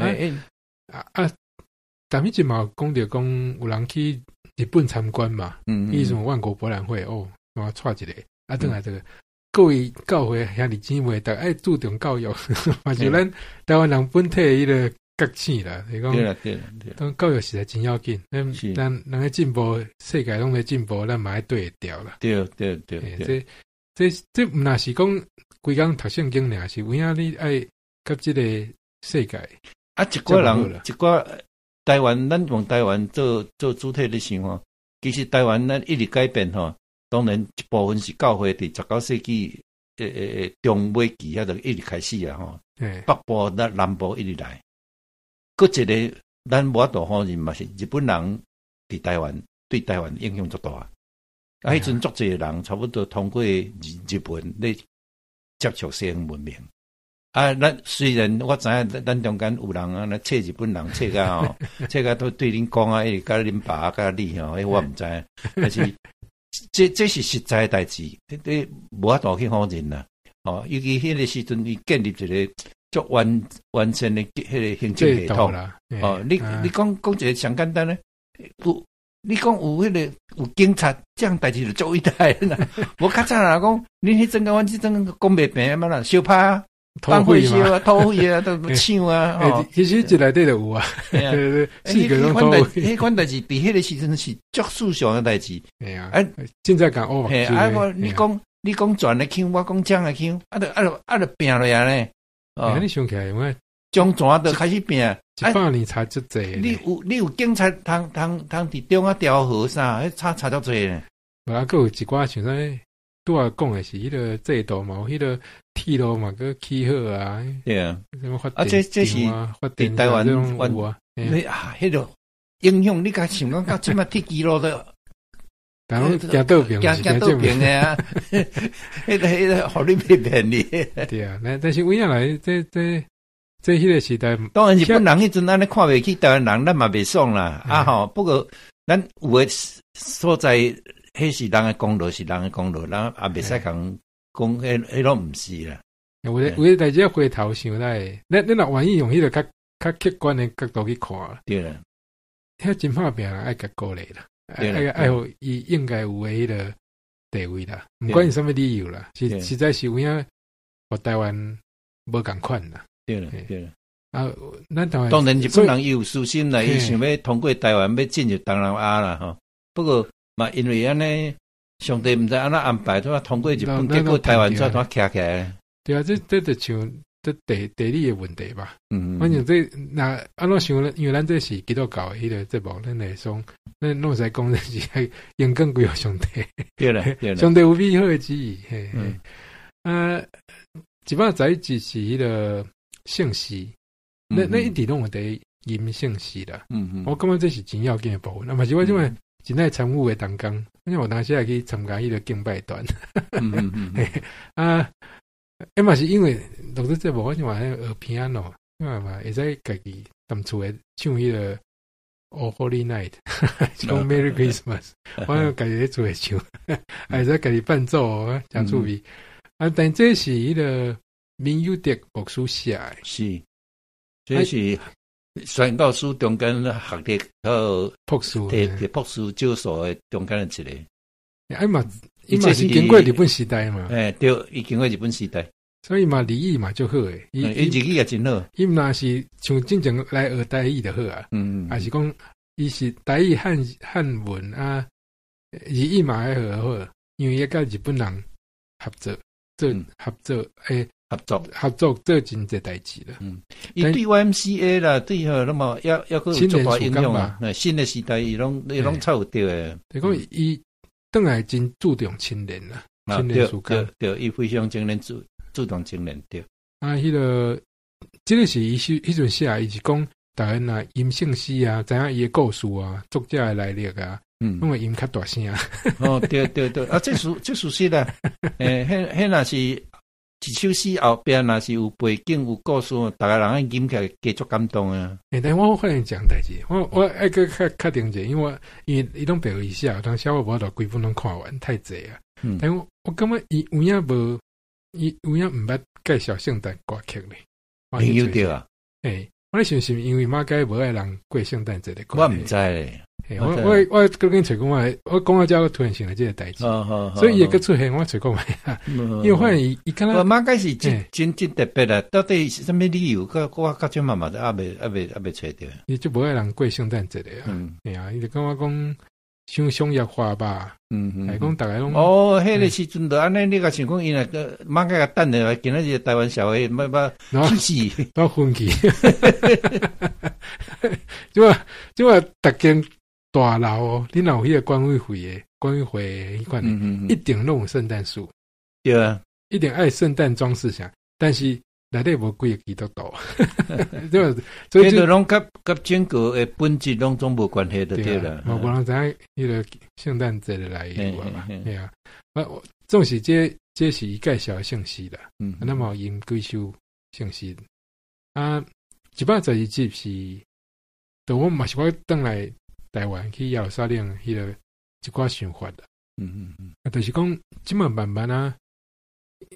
啊，但彼陣嘛有講著講有人去日本參觀嘛，去什麼萬國博覽會哦，我帶一個，啊，轉來這個各位教會兄弟姊妹，逐愛注重教育，嘛是咱台灣人本體彼個覺醒啦，是講，對啦對啦對，當教育實在真要緊，咱人咧進步，世界攏咧進步，咱嘛愛對會牢啦。對對對，這毋若是講規工讀聖經爾，是有影你愛佮這個世界。啊，一寡人，一寡台灣，咱用台灣做主體咧想吼，其實台灣咱一直改變吼，當然一部分是教會佇19世紀中尾期遐就一直開始啊吼，北部咱南部一直來，閣一個咱無法度否認嘛是日本人佇台灣對台灣影響足大。啊，彼陣足濟人差不多通過日本咧接觸西方文明。啊，咱雖然我知影咱中間有人啊，來冊日本人冊甲吼，冊甲都對恁講啊，一直佮恁爸佮你吼，彼我毋知，但是這是實在的代誌，這無法度去否認啦。哦，尤其彼個時陣，伊建立一個足完善的彼個行政系統。哦，你講一個上簡單的，有你講有彼個有警察，這樣代誌就足偉大啦。無較早若講，恁彼陣佮阮這陣講袂平嘛啦，相拍。放火燒啊，土匪啊，都搶啊！吼，其實這內底就有啊。對對，四個攏土匪。彼款代誌佇彼個時陣是足世俗的代誌。對啊，啊，現在講哦，啊，我你講轉的腔，我講講的腔，啊，就拚落來呢。哦，你想起來，我將轉就開始拚。 100年差足濟。你有警察通通通佇中仔調和啥？彼差足濟呢。無啊，閣有一寡像啥，拄仔講的是彼個制度嘛，有彼個鐵路嘛，閣起好啊。對啊，啊，這是佇台灣有啊。你啊，彼個影響你敢想講到這馬鐵支路都，但攏行倒爿，行倒爿的啊！彼個，予你袂便利。對啊，但是有影來，這彼個時代，當然日本人彼陣按呢看袂起台灣人，咱嘛袂爽啦。啊吼，不過咱有的所在，彼是人的功勞，是人的功勞，咱也袂使共講，彼攏毋是啦。有的代誌回頭想來，咱若願意用彼個較客觀的角度去看，對啦，遐真拍拚人愛共鼓勵啦，愛予伊應該有的彼個地位啦，毋管伊啥物理由啦，實在是有影，予台灣無仝款啦。對啦，對啦。啊，咱台灣當然日本人伊有私心啦，伊想欲通過台灣欲進入東南亞啦吼。不過嘛，因為按呢，上帝毋知按怎安排，怎通過日本，結果台灣怎怎徛起來。對啊，這就像這地理的問題吧。反正這若按怎想咧？因為咱這是基督教的彼個節目，咱會說，咱攏會使講這是榮光歸予上帝。對啦，對啦。上帝有美好的旨意。嘿，啊，一擺在一是彼個聖詩，咱一直攏有佇吟聖詩啦。我感覺這是真要緊的部分。啊，嘛是我這擺真愛參與的同工，因為我當時會去參加彼個敬拜團。啊，嘛是因為錄這節目，我想話學 piano，因為嘛會使家己踮厝的唱彼個 Oh Holy Night，講 Merry Christmas，我家己佇厝內唱，會使家己伴奏，誠趣味。啊，但這是彼個明佑德牧師寫的，是，這是。宣教師中間學歷和博士，摕博士證書的中間的一個。哎嘛，伊嘛是經過日本時代嘛。欸，對，伊經過日本時代，所以嘛，日語嘛足好的。伊日語也真好。伊毋若是像進前來學台語就好啊。還是講伊是台語漢文啊，日語嘛愛學好，因為伊佮日本人合作做合作欸。合作合作做真濟代誌啦。嗯，伊對 YMCA 啦，對吼，那麼抑抑閣有足大影響啊。新的時代，伊攏插有對的。就講伊轉來真注重青年啦，青年事工。對，伊非常青年注重青年對。啊，彼個這個是伊彼陣寫，伊是講逐家若吟聖詩啊，知影伊的故事啊，作者的來歷啊，攏會吟較大聲。哦，對對對，啊，這事實啦。欸，彼若是一首詩後壁若是有背景有故事，逐个人愛吟起來加足感動啊！欸，但我發現一項代誌，我愛閣較確定者，因為伊攏白伊寫，當時我無法度規本攏看完，太濟啊。但我感覺伊有影無，伊有影毋捌介紹聖誕歌曲咧。朋友對啊？欸，我咧想是因為馬偕無愛人過聖誕節的關係。我毋知咧。我閣緊揣看覓，我講到遮，我突然想來這個代誌，所以伊會閣出現，我揣看覓。因為發現伊敢若馬偕是真真真特別啦，到底是啥物理由？我到這嘛嘛都猶未揣著。伊就無愛人過聖誕節的啊，嘿啊，伊就感覺講傷商業化吧。來講逐家攏哦，彼個時陣就按呢，你共想講，伊若閣馬偕共等下來，今仔日台灣社會欲欲去死，欲分去。這馬這馬逐間大樓哦，你若有彼個管委會的管委會彼款的，一定攏有聖誕樹。對啊，一定愛聖誕裝飾啥，但是內底無幾個基督徒。對，所以就攏佮整個的本質攏總無關係就對啦。無人知影彼個聖誕節的來由嘛？對啊，我總是這是伊介紹的聖詩啦。那麼用幾首聖詩啊，112集是，就我嘛是我轉來台灣去耶路撒冷彼個一寡想法啦。啊，就是講這馬慢慢啊，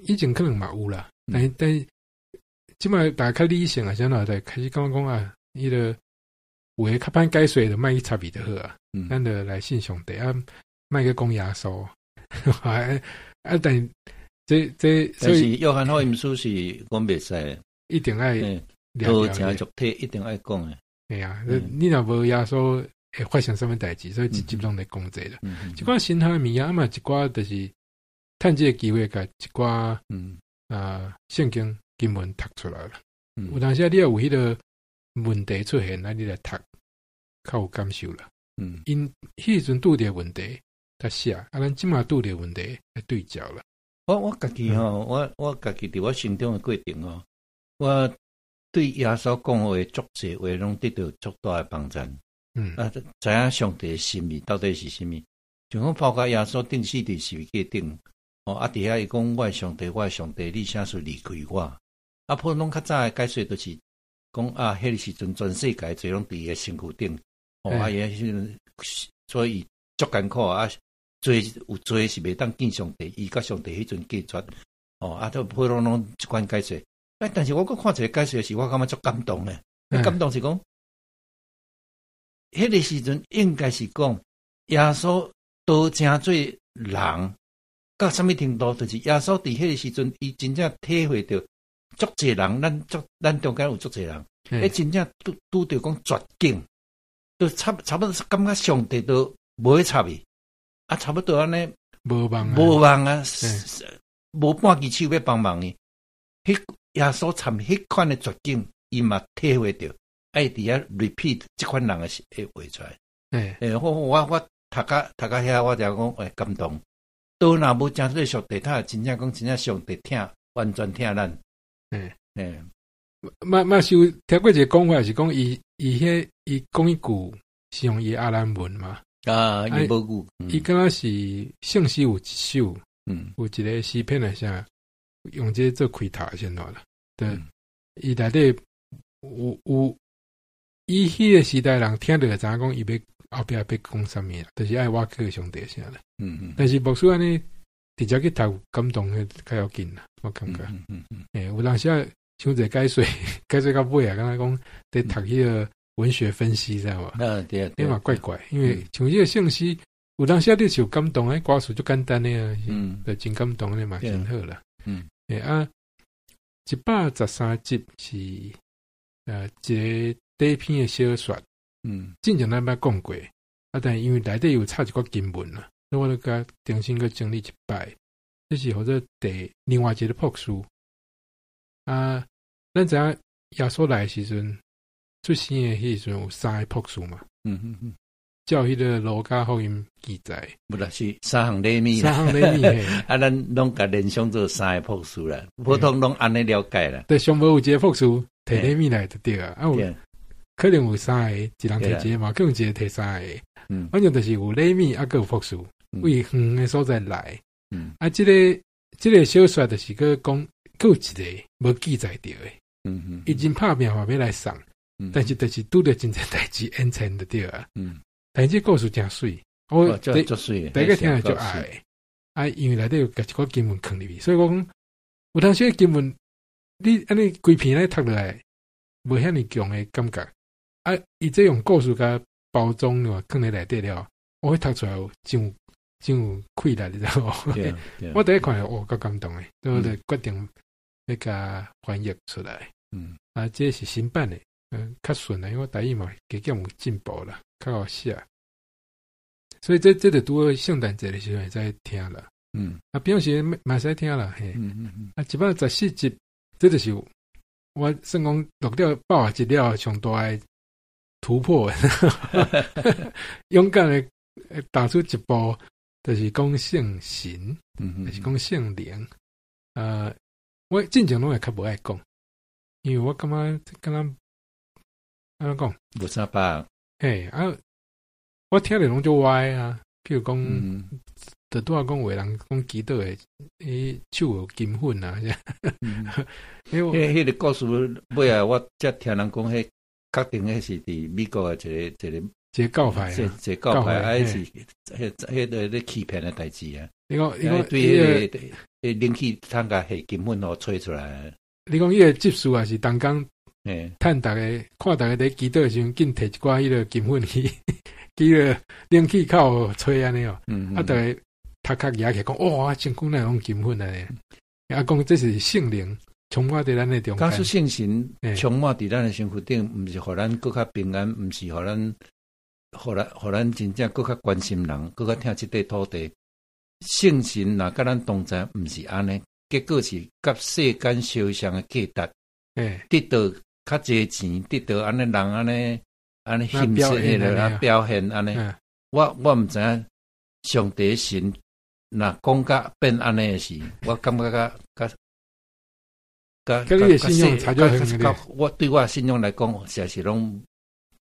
以前可能嘛有啦，但這馬大家較理性啊，啥啦，就開始感覺講啊，彼個有的較歹解說，就莫去插伊就好啊。咱就來信上帝啊，莫去講耶穌。啊，但這，但是約翰福音書是講袂使，一定愛道成肉體一定愛講的。對啊，你若無耶穌會發生啥物代誌，所以一集攏咧講這啦。一寡神學的物件嘛，一寡就是趁這個機會，共一寡啊聖經經文讀出來啦。有當時啊，你若有彼個問題出現，啊，你來讀較有感受啦。𪜶彼時陣拄著問題，才寫啊，咱這馬拄著問題來對照啦。我家己吼，我家己佇我成長的過程吼，我對耶穌講話足濟話，攏得到足大的幫助。啊，知影上帝的心意到底是啥物？像講包括耶穌釘死佇十字架頂，哦，啊，佇遐伊講我的上帝，我的上帝，你啥事離開我？啊，普通較早的解說就是講啊，彼個時陣全世界罪攏佇伊的身軀頂，哦，啊，伊彼時陣所以足艱苦啊，罪有罪是袂當見上帝，伊佮上帝彼陣隔絕，哦，啊，都普通攏這款解說。欸，但是我閣看一個解說時，我感覺足感動的。感動是講，彼個時陣應該是講耶穌道成做人到啥物程度？就是耶穌佇彼個時陣，伊真正體會著足濟人，咱中間有足濟人，彼真正拄著講絕境，都差不多感覺上帝都無咧插伊，啊，差不多按呢無望無望啊，無半支手欲幫忙伊。彼耶穌參彼款的絕境，伊嘛體會著，愛佇遐 repeat 這款人的話出來。欸，我讀到遐，我就講欸感動。都若無成做上帝，他真正講真正上帝疼，完全疼咱。欸，嘛是有聽過一個講法，是講伊彼伊講一句是用伊亞蘭文嘛？啊，伊母語，伊敢若是聖詩有一首，有一個詩篇來啥，用這個做開頭先怎啦？對，伊內底有伊彼個時代人聽著就知影講伊欲後壁欲講啥物啦，就是愛倚靠上帝啥啦。但是牧師按呢直接去讀感動的較要緊啦，我感覺。欸，有當時啊，傷濟解說，解說到尾啊，敢若講佇讀彼個文學分析，知無？啊，對啊，彼嘛怪怪，因為像這個聖詩，有當時啊，你是有感動的，歌詞足簡單的啊，就真感動的嘛，真好啦。啊，113集是一個短篇的小說，進前咱捌講過，啊，但因為內底有插一寡經文啦，所以我就共重新閣整理一擺。這是號做第另外一個朴素啊，咱知影耶穌來的時陣，出生的彼時陣有三个朴素嘛。照彼个路加福音記載，無啦，是三項禮物，三項禮物，啊，咱攏共聯想做三個朴素啦，普通攏按呢了解啦。對，上無有一個朴素提禮物來就對啊，啊有可能有三個，一人提一個嘛，可能一個提三個，反正就是有禮物啊，閣有朴素，為遠的所在來。啊，這個小說就是閣講，閣有一個無記載著的，伊真拍拚嘛欲來送，但是就是拄著真濟代誌延遲就對啊。但是這故事誠媠，我第第一個聽著就愛，啊，因為內底有共一寡經文囥入去，所以我講有當時經文，你按呢規篇來讀落來，無遐爾強的感覺，啊，伊這用故事共包裝的話，囥佇內底了，我會讀出來有真有真有氣力，你知無？我第一看哦，夠感動的，所以我就決定欲共翻譯出來。啊，這是新版的，較順啦，因為我台語嘛加減有進步啦，較好寫。所以這就拄好聖誕節的時陣會使聽啦。啊，平時嘛會使聽啦，嘿。啊，114集，這就是我算講錄掉爆一了上大的突破，勇敢的踏出一步，就是講聖神，就是講聖靈。我進前攏會較無愛講，因為我感覺敢若按怎講，無啥把握。嘿，啊，我聽著攏足歪啊，譬如講，就拄仔講有的人講祈禱的，彼手有金粉啊，彼彼个故事尾仔，我才聽人講，彼確定彼是佇美國的一個一個一個教派，一個教派，啊，彼是彼彼个咧欺騙的代誌啊。你講對彼个冷氣窗共下金粉予吹出來。你講彼个執事也是同工，趁逐家看逐家佇祈禱的時陣，緊提一寡彼个金粉去，去彼個冷氣口吹按呢哦。啊，逐家頭殼舉起來講，哇，真久哪會用金粉按呢？啊，講這是聖靈充滿佇咱的中間。假使聖神充滿佇咱的身軀頂，毋是予咱閣較平安，毋是予咱，予咱，予咱真正閣較關心人，閣較疼這塊土地。聖神若佮咱同在，毋是按呢，結果是佮世間相像的價值，得到較濟錢，得到按呢人按呢按呢欣賞的表現按呢。我毋知影上帝神若講甲變按呢的時，我感覺較較較佮你的信仰差足遠。我對我信仰來講，實在是攏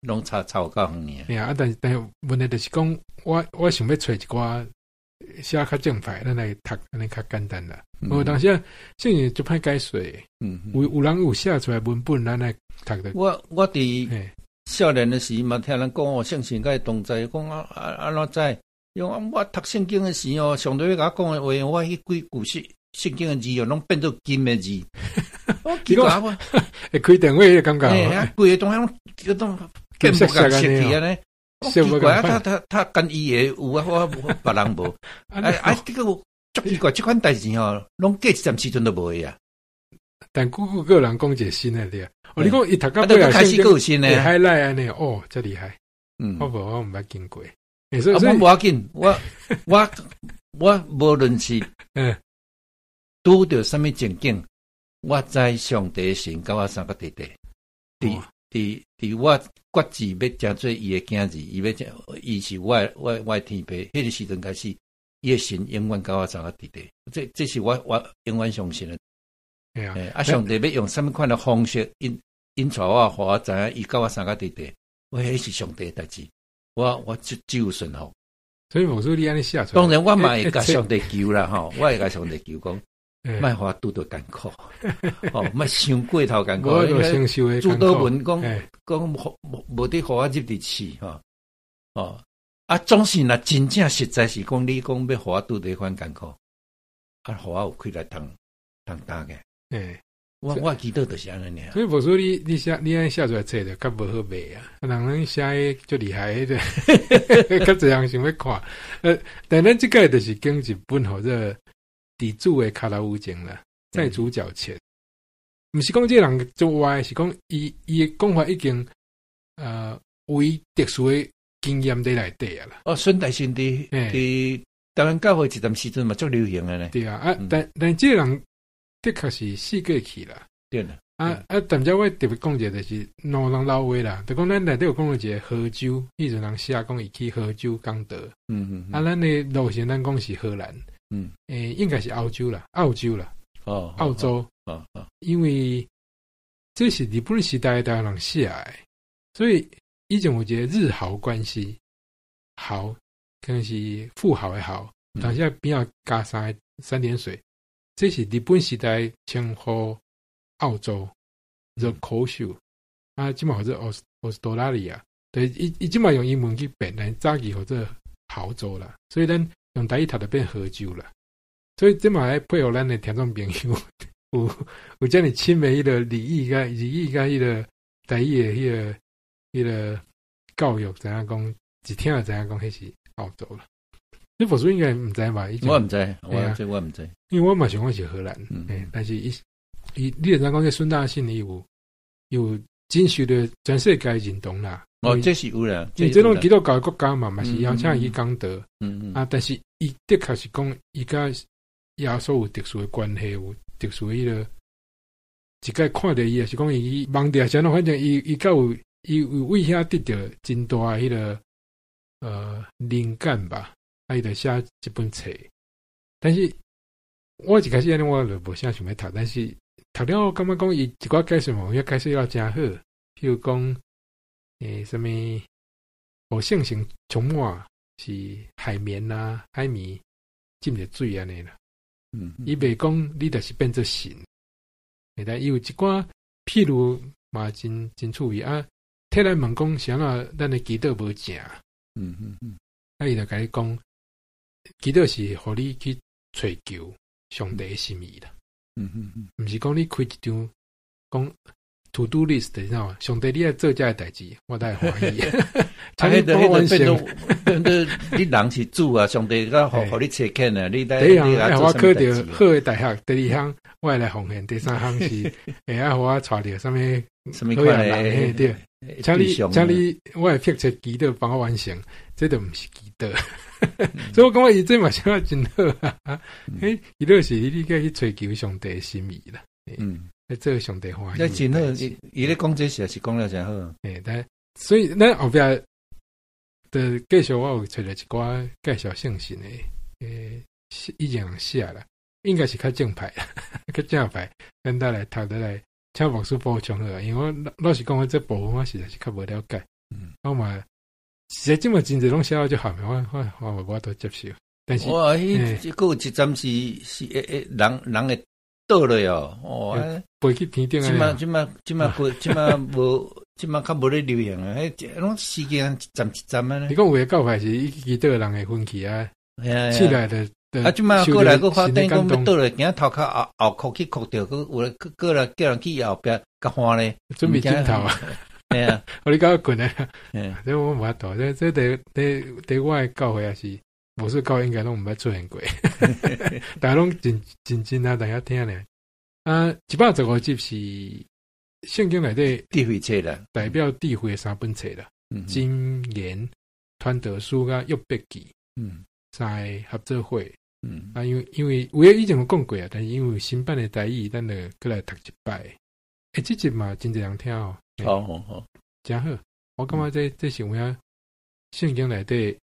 攏差差有夠遠。嘿啊，但是問題就是講，我想欲揣一寡寫較正派，咱來讀，按呢較簡單啦。無當時啊，聖經足歹解說，有人有寫出來文本，咱來讀的。我佇少年的時嘛，聽人講哦，聖神佮伊同在，講啊啊按怎知？因為我讀聖經的時哦，上帝欲共我講的話，我彼幾句聖聖經的字哦，攏變做金的字。我奇怪我，會開電話彼個感覺。嘿啊，規个東西攏變無共色去按呢。奇怪啊，他跟伊的有啊，我別人無。啊啊，這個足奇怪，這款代誌吼，攏過一陣時陣都無的啊。但久久閣有人講一個新的對啊。哦，你講伊讀到尾啊，開始閣有新的，海內按呢，哦，遮厲害。我無，我毋捌經過。啊，我無要緊，我無論是拄著啥物情景，我知上帝神佮我相佮佇佇，佇佇佇我決志欲成做伊的囝兒，伊欲成，伊是我的天父，彼个時陣開始，伊的神永遠佮我相佮佇佇，這是我永遠相信的。啊，上帝欲用啥物款的方式引引帶我，予我知影伊佮我相佮佇佇，我彼是上帝的代誌，我只有順服。所以無說你按呢寫出來，當然我嘛會共上帝求啦吼，我會共上帝求講，莫予我拄著艱苦，吼，莫傷過頭艱苦。主禱文講講無無得予我入佇試吼，哦，啊，總是若真正實在是講你講欲予我拄著彼款艱苦，啊，予我有氣力通通擔嘅。我祈禱就是按呢爾。所以無說你寫你按呢寫出來冊就較無好賣啊，人攏寫彼足厲害彼個，較濟人想欲看。但咱這個就是經一本號做佇主的跤頭趺前啦，在主腳前。毋是講這個人足歪，是講伊的講法已經為特殊的經驗佇內底啊啦。哦，孫大聖佇台灣教會一段時陣嘛足流行的呢。對啊，啊，但這個人的確是死過去啦。對啦。啊，但遮我特別講一個，就是兩人老話啦，就講咱內底有講一個荷州，彼陣人寫講伊去荷州講道。啊，咱的路線咱講是荷蘭。應該是歐洲啦，澳洲啦。澳洲。因為這是日本時代的台灣人寫的，所以以前有一個日豪關係，豪可能是富豪的豪，但是邊仔加三點水，這是日本時代稱呼澳洲做口秀，啊，這馬號做 Australia，對，伊這馬用英文去變，但早期號做豪州啦，所以咱用台語讀就變荷州啦，所以這馬來配合咱的聽眾朋友。有遮爾深的彼個日語佮彼個台語的彼個教育，知影講一聽就知影講彼是澳洲啦。你博士應該毋知吧？我毋知，我這我毋知，因為我嘛想講是荷蘭，但是伊伊你會知影講這孫大聖伊有真受著全世界認同啦。哦，這是有啦，因為這種基督教的國家嘛，嘛是邀請伊講道，啊，但是伊的確是講伊佮耶穌有特殊的關係，有特殊彼個一擺看著伊，也是講伊望著啥物，反正伊伊較有伊有為遐得著真大彼個靈感吧，啊，伊就寫這本冊。但是我一開始按呢，我就無啥想欲讀，但是讀了我感覺講伊一寡解釋嘛，伊解釋了誠好，譬如講啥物，予聖神充滿是海綿啊，海綿浸著水按呢啦。伊袂講你就是變做神，但伊有一寡譬如嘛，真趣味啊。替咱問講是按怎咱的祈禱無成？啊，伊就共你講，祈禱是予你去揣求上帝的心意啦。毋是講你開一張講 to do list，你知影無？上帝你愛做這个代誌，我才會歡喜。啊，彼個變做你人是主啊，上帝閣予你差遣啊，你第一項愛予我考著好的大學，第二項我會來奉獻，第三項是會愛予我娶著啥物啥物款的，對。請你，我會迫切祈禱幫我完成，這就毋是祈禱。所以我感覺伊這嘛寫真好啊！欸，祈禱是你該去揣求上帝的心意啦。來做上帝歡喜。那真好，伊咧講這時是講了真好。欸，但所以咱後壁的繼續，我有揣著一寡介紹聖神的，以前人寫啦，應該是較正派，較正派，咱再來讀得來。請牧師補充好，因為我老實講，我這部分我實在是較無了解。我嘛，實在這麼真濟攏寫得足好，我無法度接受。但是，哇，彼這閣有一站是會人會倒落哦，哦，飛去天頂啊！這馬過，這馬無，這馬較無咧流行啊！彼攏時間一站一站按呢。你講有的教派是伊祈禱人會昏去啊，起來的。啊！這馬過來閣發展講欲倒落，驚頭殼後後箍去箍著，閣有咧閣來叫人去後壁共換咧，準備枕頭啊！嘿啊，予你較睏啊！這我無法度，這佇我的教會也是，牧師教會應該攏毋捌出現過，大家攏真真真啊，大家聽咧。啊，115集是聖經內底智慧冊啦，代表智慧的三本冊啦，箴言、傳道書佮約伯記，三个合做伙。啊，因為有的以前有講過啊，但是因為新版的台語，咱就閣來讀一擺。欸，這集嘛真濟人聽哦。好好好，真好。我感覺這是有影聖經內底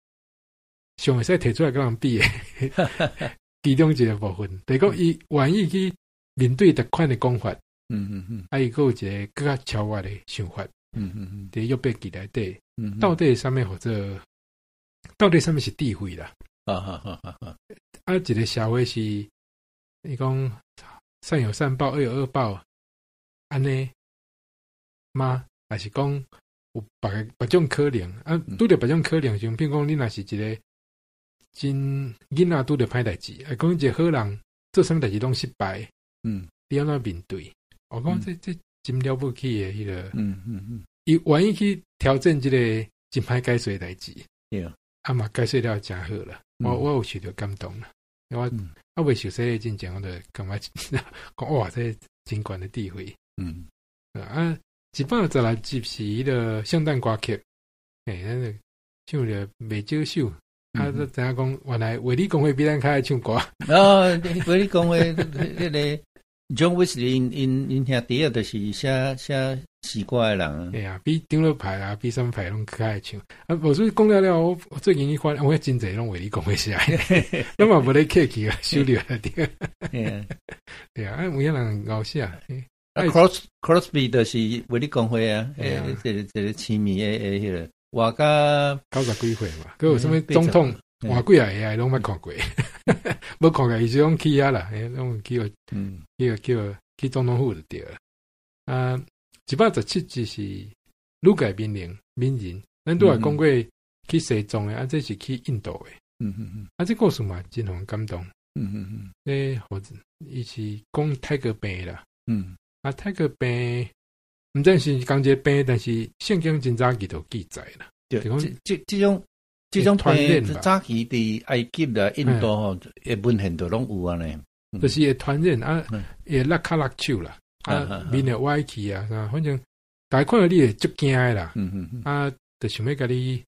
上會使提出來佮人比的其中一個部分。就是講伊願意去面對特款的講法，啊，伊閣有一個閣較超越的想法。佇約伯記內底，到底啥物號做？到底啥物是智慧啦？啊，一個社會是，伊講善有善報，惡有惡報，按呢嗎？還是講有別個別種可能？啊，拄著別種可能性，比如講你若是一個真囡仔拄著歹代誌，啊，講一個好人做啥物代誌攏失敗，你按怎面對？我講這真了不起的彼個，伊願意去挑戰這个真歹解說的代誌，啊嘛解說了誠好啦，我有受著感動啦，我啊未受洗禮進前，我就感覺講哇，這真懸的智慧，啊，116集是彼个聖誕歌曲，咱就唱著袂少首，啊，就知影講原來衛理公會比咱較愛唱歌。哦，衛理公會彼个 John Wesley 𪜶兄弟啊，就是寫寫詩歌的人。對啊，比長老派啊，比啥物派攏較愛唱。啊，無所以講了了，我最近去看，我真濟攏衛理公會寫，咱嘛無咧客氣啊，收了對。對啊，啊，有影人𠢕寫。啊，Crosby 就是衛理公會啊，一個痴迷的彼个，活甲 90幾歲嘛，閣有啥物總統換幾仔个攏捌看過，無看過伊是攏去遐啦，攏去予去總統府就對了。啊，117集是女界名人名人，咱拄仔講過去西藏的，啊，這是去印度的。啊，這故事嘛真予人感動。這予伊是講泰戈病啦。啊，泰戈病，毋知是仝一个病，但是聖經真早期就記載啦。對，這種病早期佇埃及啦、印度吼，的文獻都攏有按呢。就是會傳染啊，會落跤落手啦，啊，面會歪去啊，反正大家看著你會足驚的啦。啊，就想欲共你，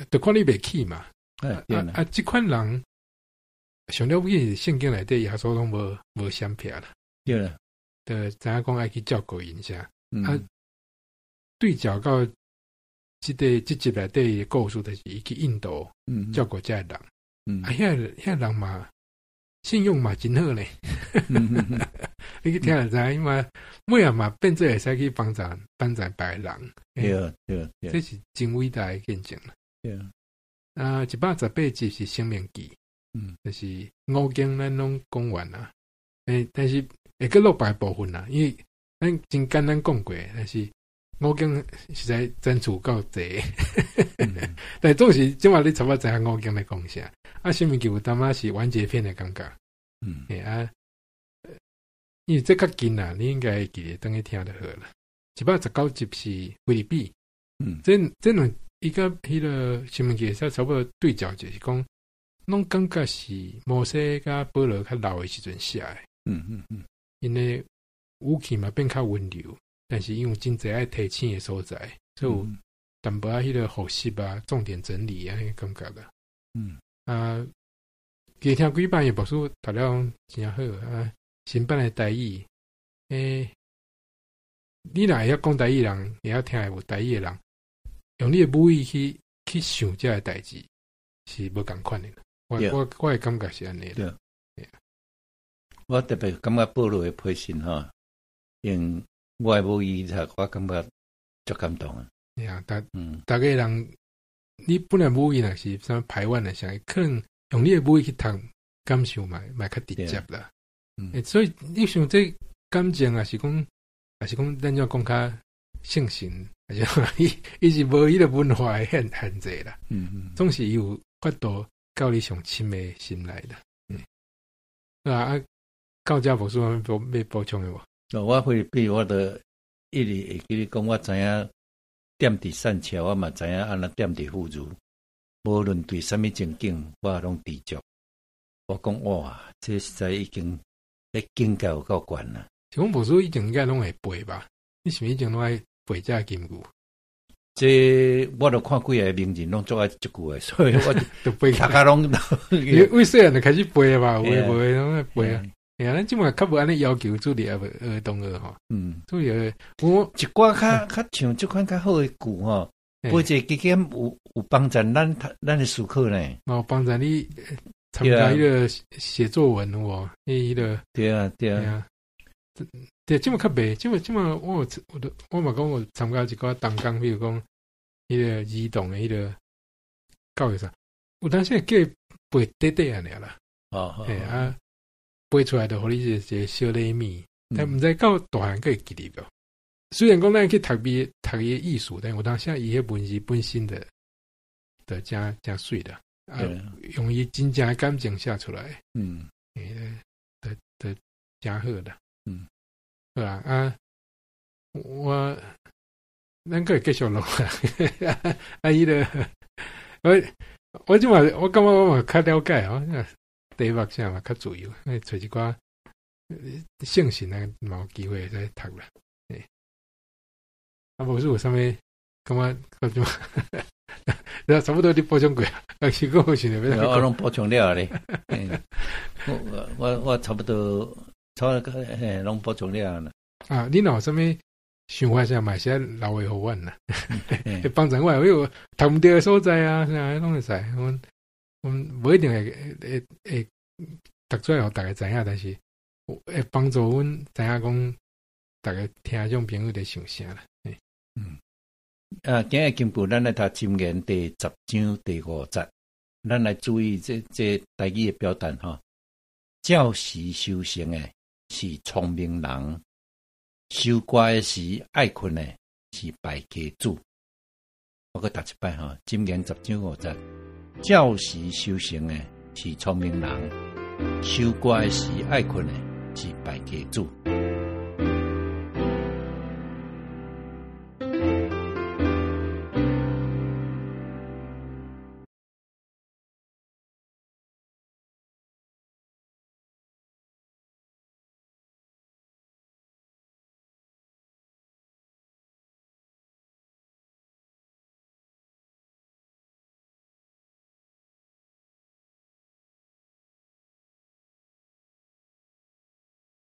就看你袂起嘛。啊啊，這款人上了不起，聖經內底耶穌攏無閃避啦。對啦，就知影講愛去照顧𪜶啥。啊，對照到這集內底的故事，就是伊去印度照顧這个人。啊，遐人嘛，信用嘛真好呢。你去聽就知影嘛，尾仔嘛變做會使去幫助別人。對對對，這是真偉大的見證啦。對。啊，118集是申命記，就是五經咱攏講完啦。但是會閣落別部分啦，因為咱真簡單講過，但是五經實在層次夠濟。但總是這馬你差不多知影五經咧講啥。啊，申命記有淡仔是完結篇的感覺。啊，因為這較近啦，你應該會記得轉去聽就好啦。119集是腓立比，這兩伊佮彼个申命記會使差不多對照，就是講，攏感覺是摩西佮保羅較老的時陣寫的。𪜶的語氣嘛變較溫柔，但是因為真濟愛提醒的所在，所以有淡薄仔彼个複習啊、重點整理按呢感覺啦。啊，其實聽幾擺的牧師讀了誠好啊，新版的台語，你若會曉講台語人，會曉聽會有台語的人，用你的母語去想這个代誌，是無仝款的。我的感覺是按呢。對。我特別感覺保羅的批信吼，用我的母語讀，我感覺足感動啊。對啊，逐个人，你本來母語若是啥排灣的啥，可能用你的母語去讀，感受嘛較直接啦。所以你想這感情也是講，也是講咱怎講較聖神，伊是無彼个文化的限制啦。總是伊有法度到你上深的心內啦。啊，到遮無啥物欲補充的無？哦，我菲律賓我都一直會記你講，我知影踮佇散赤，我嘛知影按怎踮佇富裕。無論對啥物情景，我攏知足。我講哇，這實在已經咧境界有夠懸啦。是講牧師以前應該攏會背吧？你是毋是以前攏愛背這金句？這我都看幾个名人攏足愛這句的，所以我就背。逐家攏為細漢就開始背吧，有的無的攏愛背啊。哎呀，咱這馬較無按呢要求主日學同學吼。主日我一寡較像這款較好的句吼，背一个加減有幫助咱的思考呢。哦，幫助你參加彼个寫作文有無？彼个對啊，對啊。對，這馬較袂，這馬我嘛講有參加一寡同工，比如講彼个兒童的彼个教育啥，有當時會叫伊背短短按呢啦。嘿啊，背出來就予你一個小禮物，但毋知到大漢閣會記得無？雖然講咱去讀伊讀伊的意思，但有當時伊彼文字本身的就誠誠媠啦，啊，用伊真正的感情寫出來，就誠好啦。好啊，啊，我咱閣會繼續錄啊，啊，伊個我這馬我感覺我嘛較了解哦，題目啥嘛較自由，揣一寡聖神啊，嘛有機會會使讀啦。啊，無是有啥物感覺？我這馬差不多你補充過啊，還是閣有想著欲我攏補充了咧。我差不多，差不多嘿，攏補充了啦。啊，你若有啥物想法啥嘛，會使留話予阮啦，會幫助我，有讀毋著的所在啊，啥攏會使。阮無一定會讀出來予逐家知影，但是會幫助阮知影講，逐家聽眾朋友佇想啥啦。嗯，啊，今日經文咱來讀箴言第10章第5節，咱來注意這台語的表達吼。照時收成的是聰明人，收割的時愛睏的是敗家子。我閣讀一擺吼，箴言十章五節，照時收成的是聰明人，收割的時愛睏的是敗家子。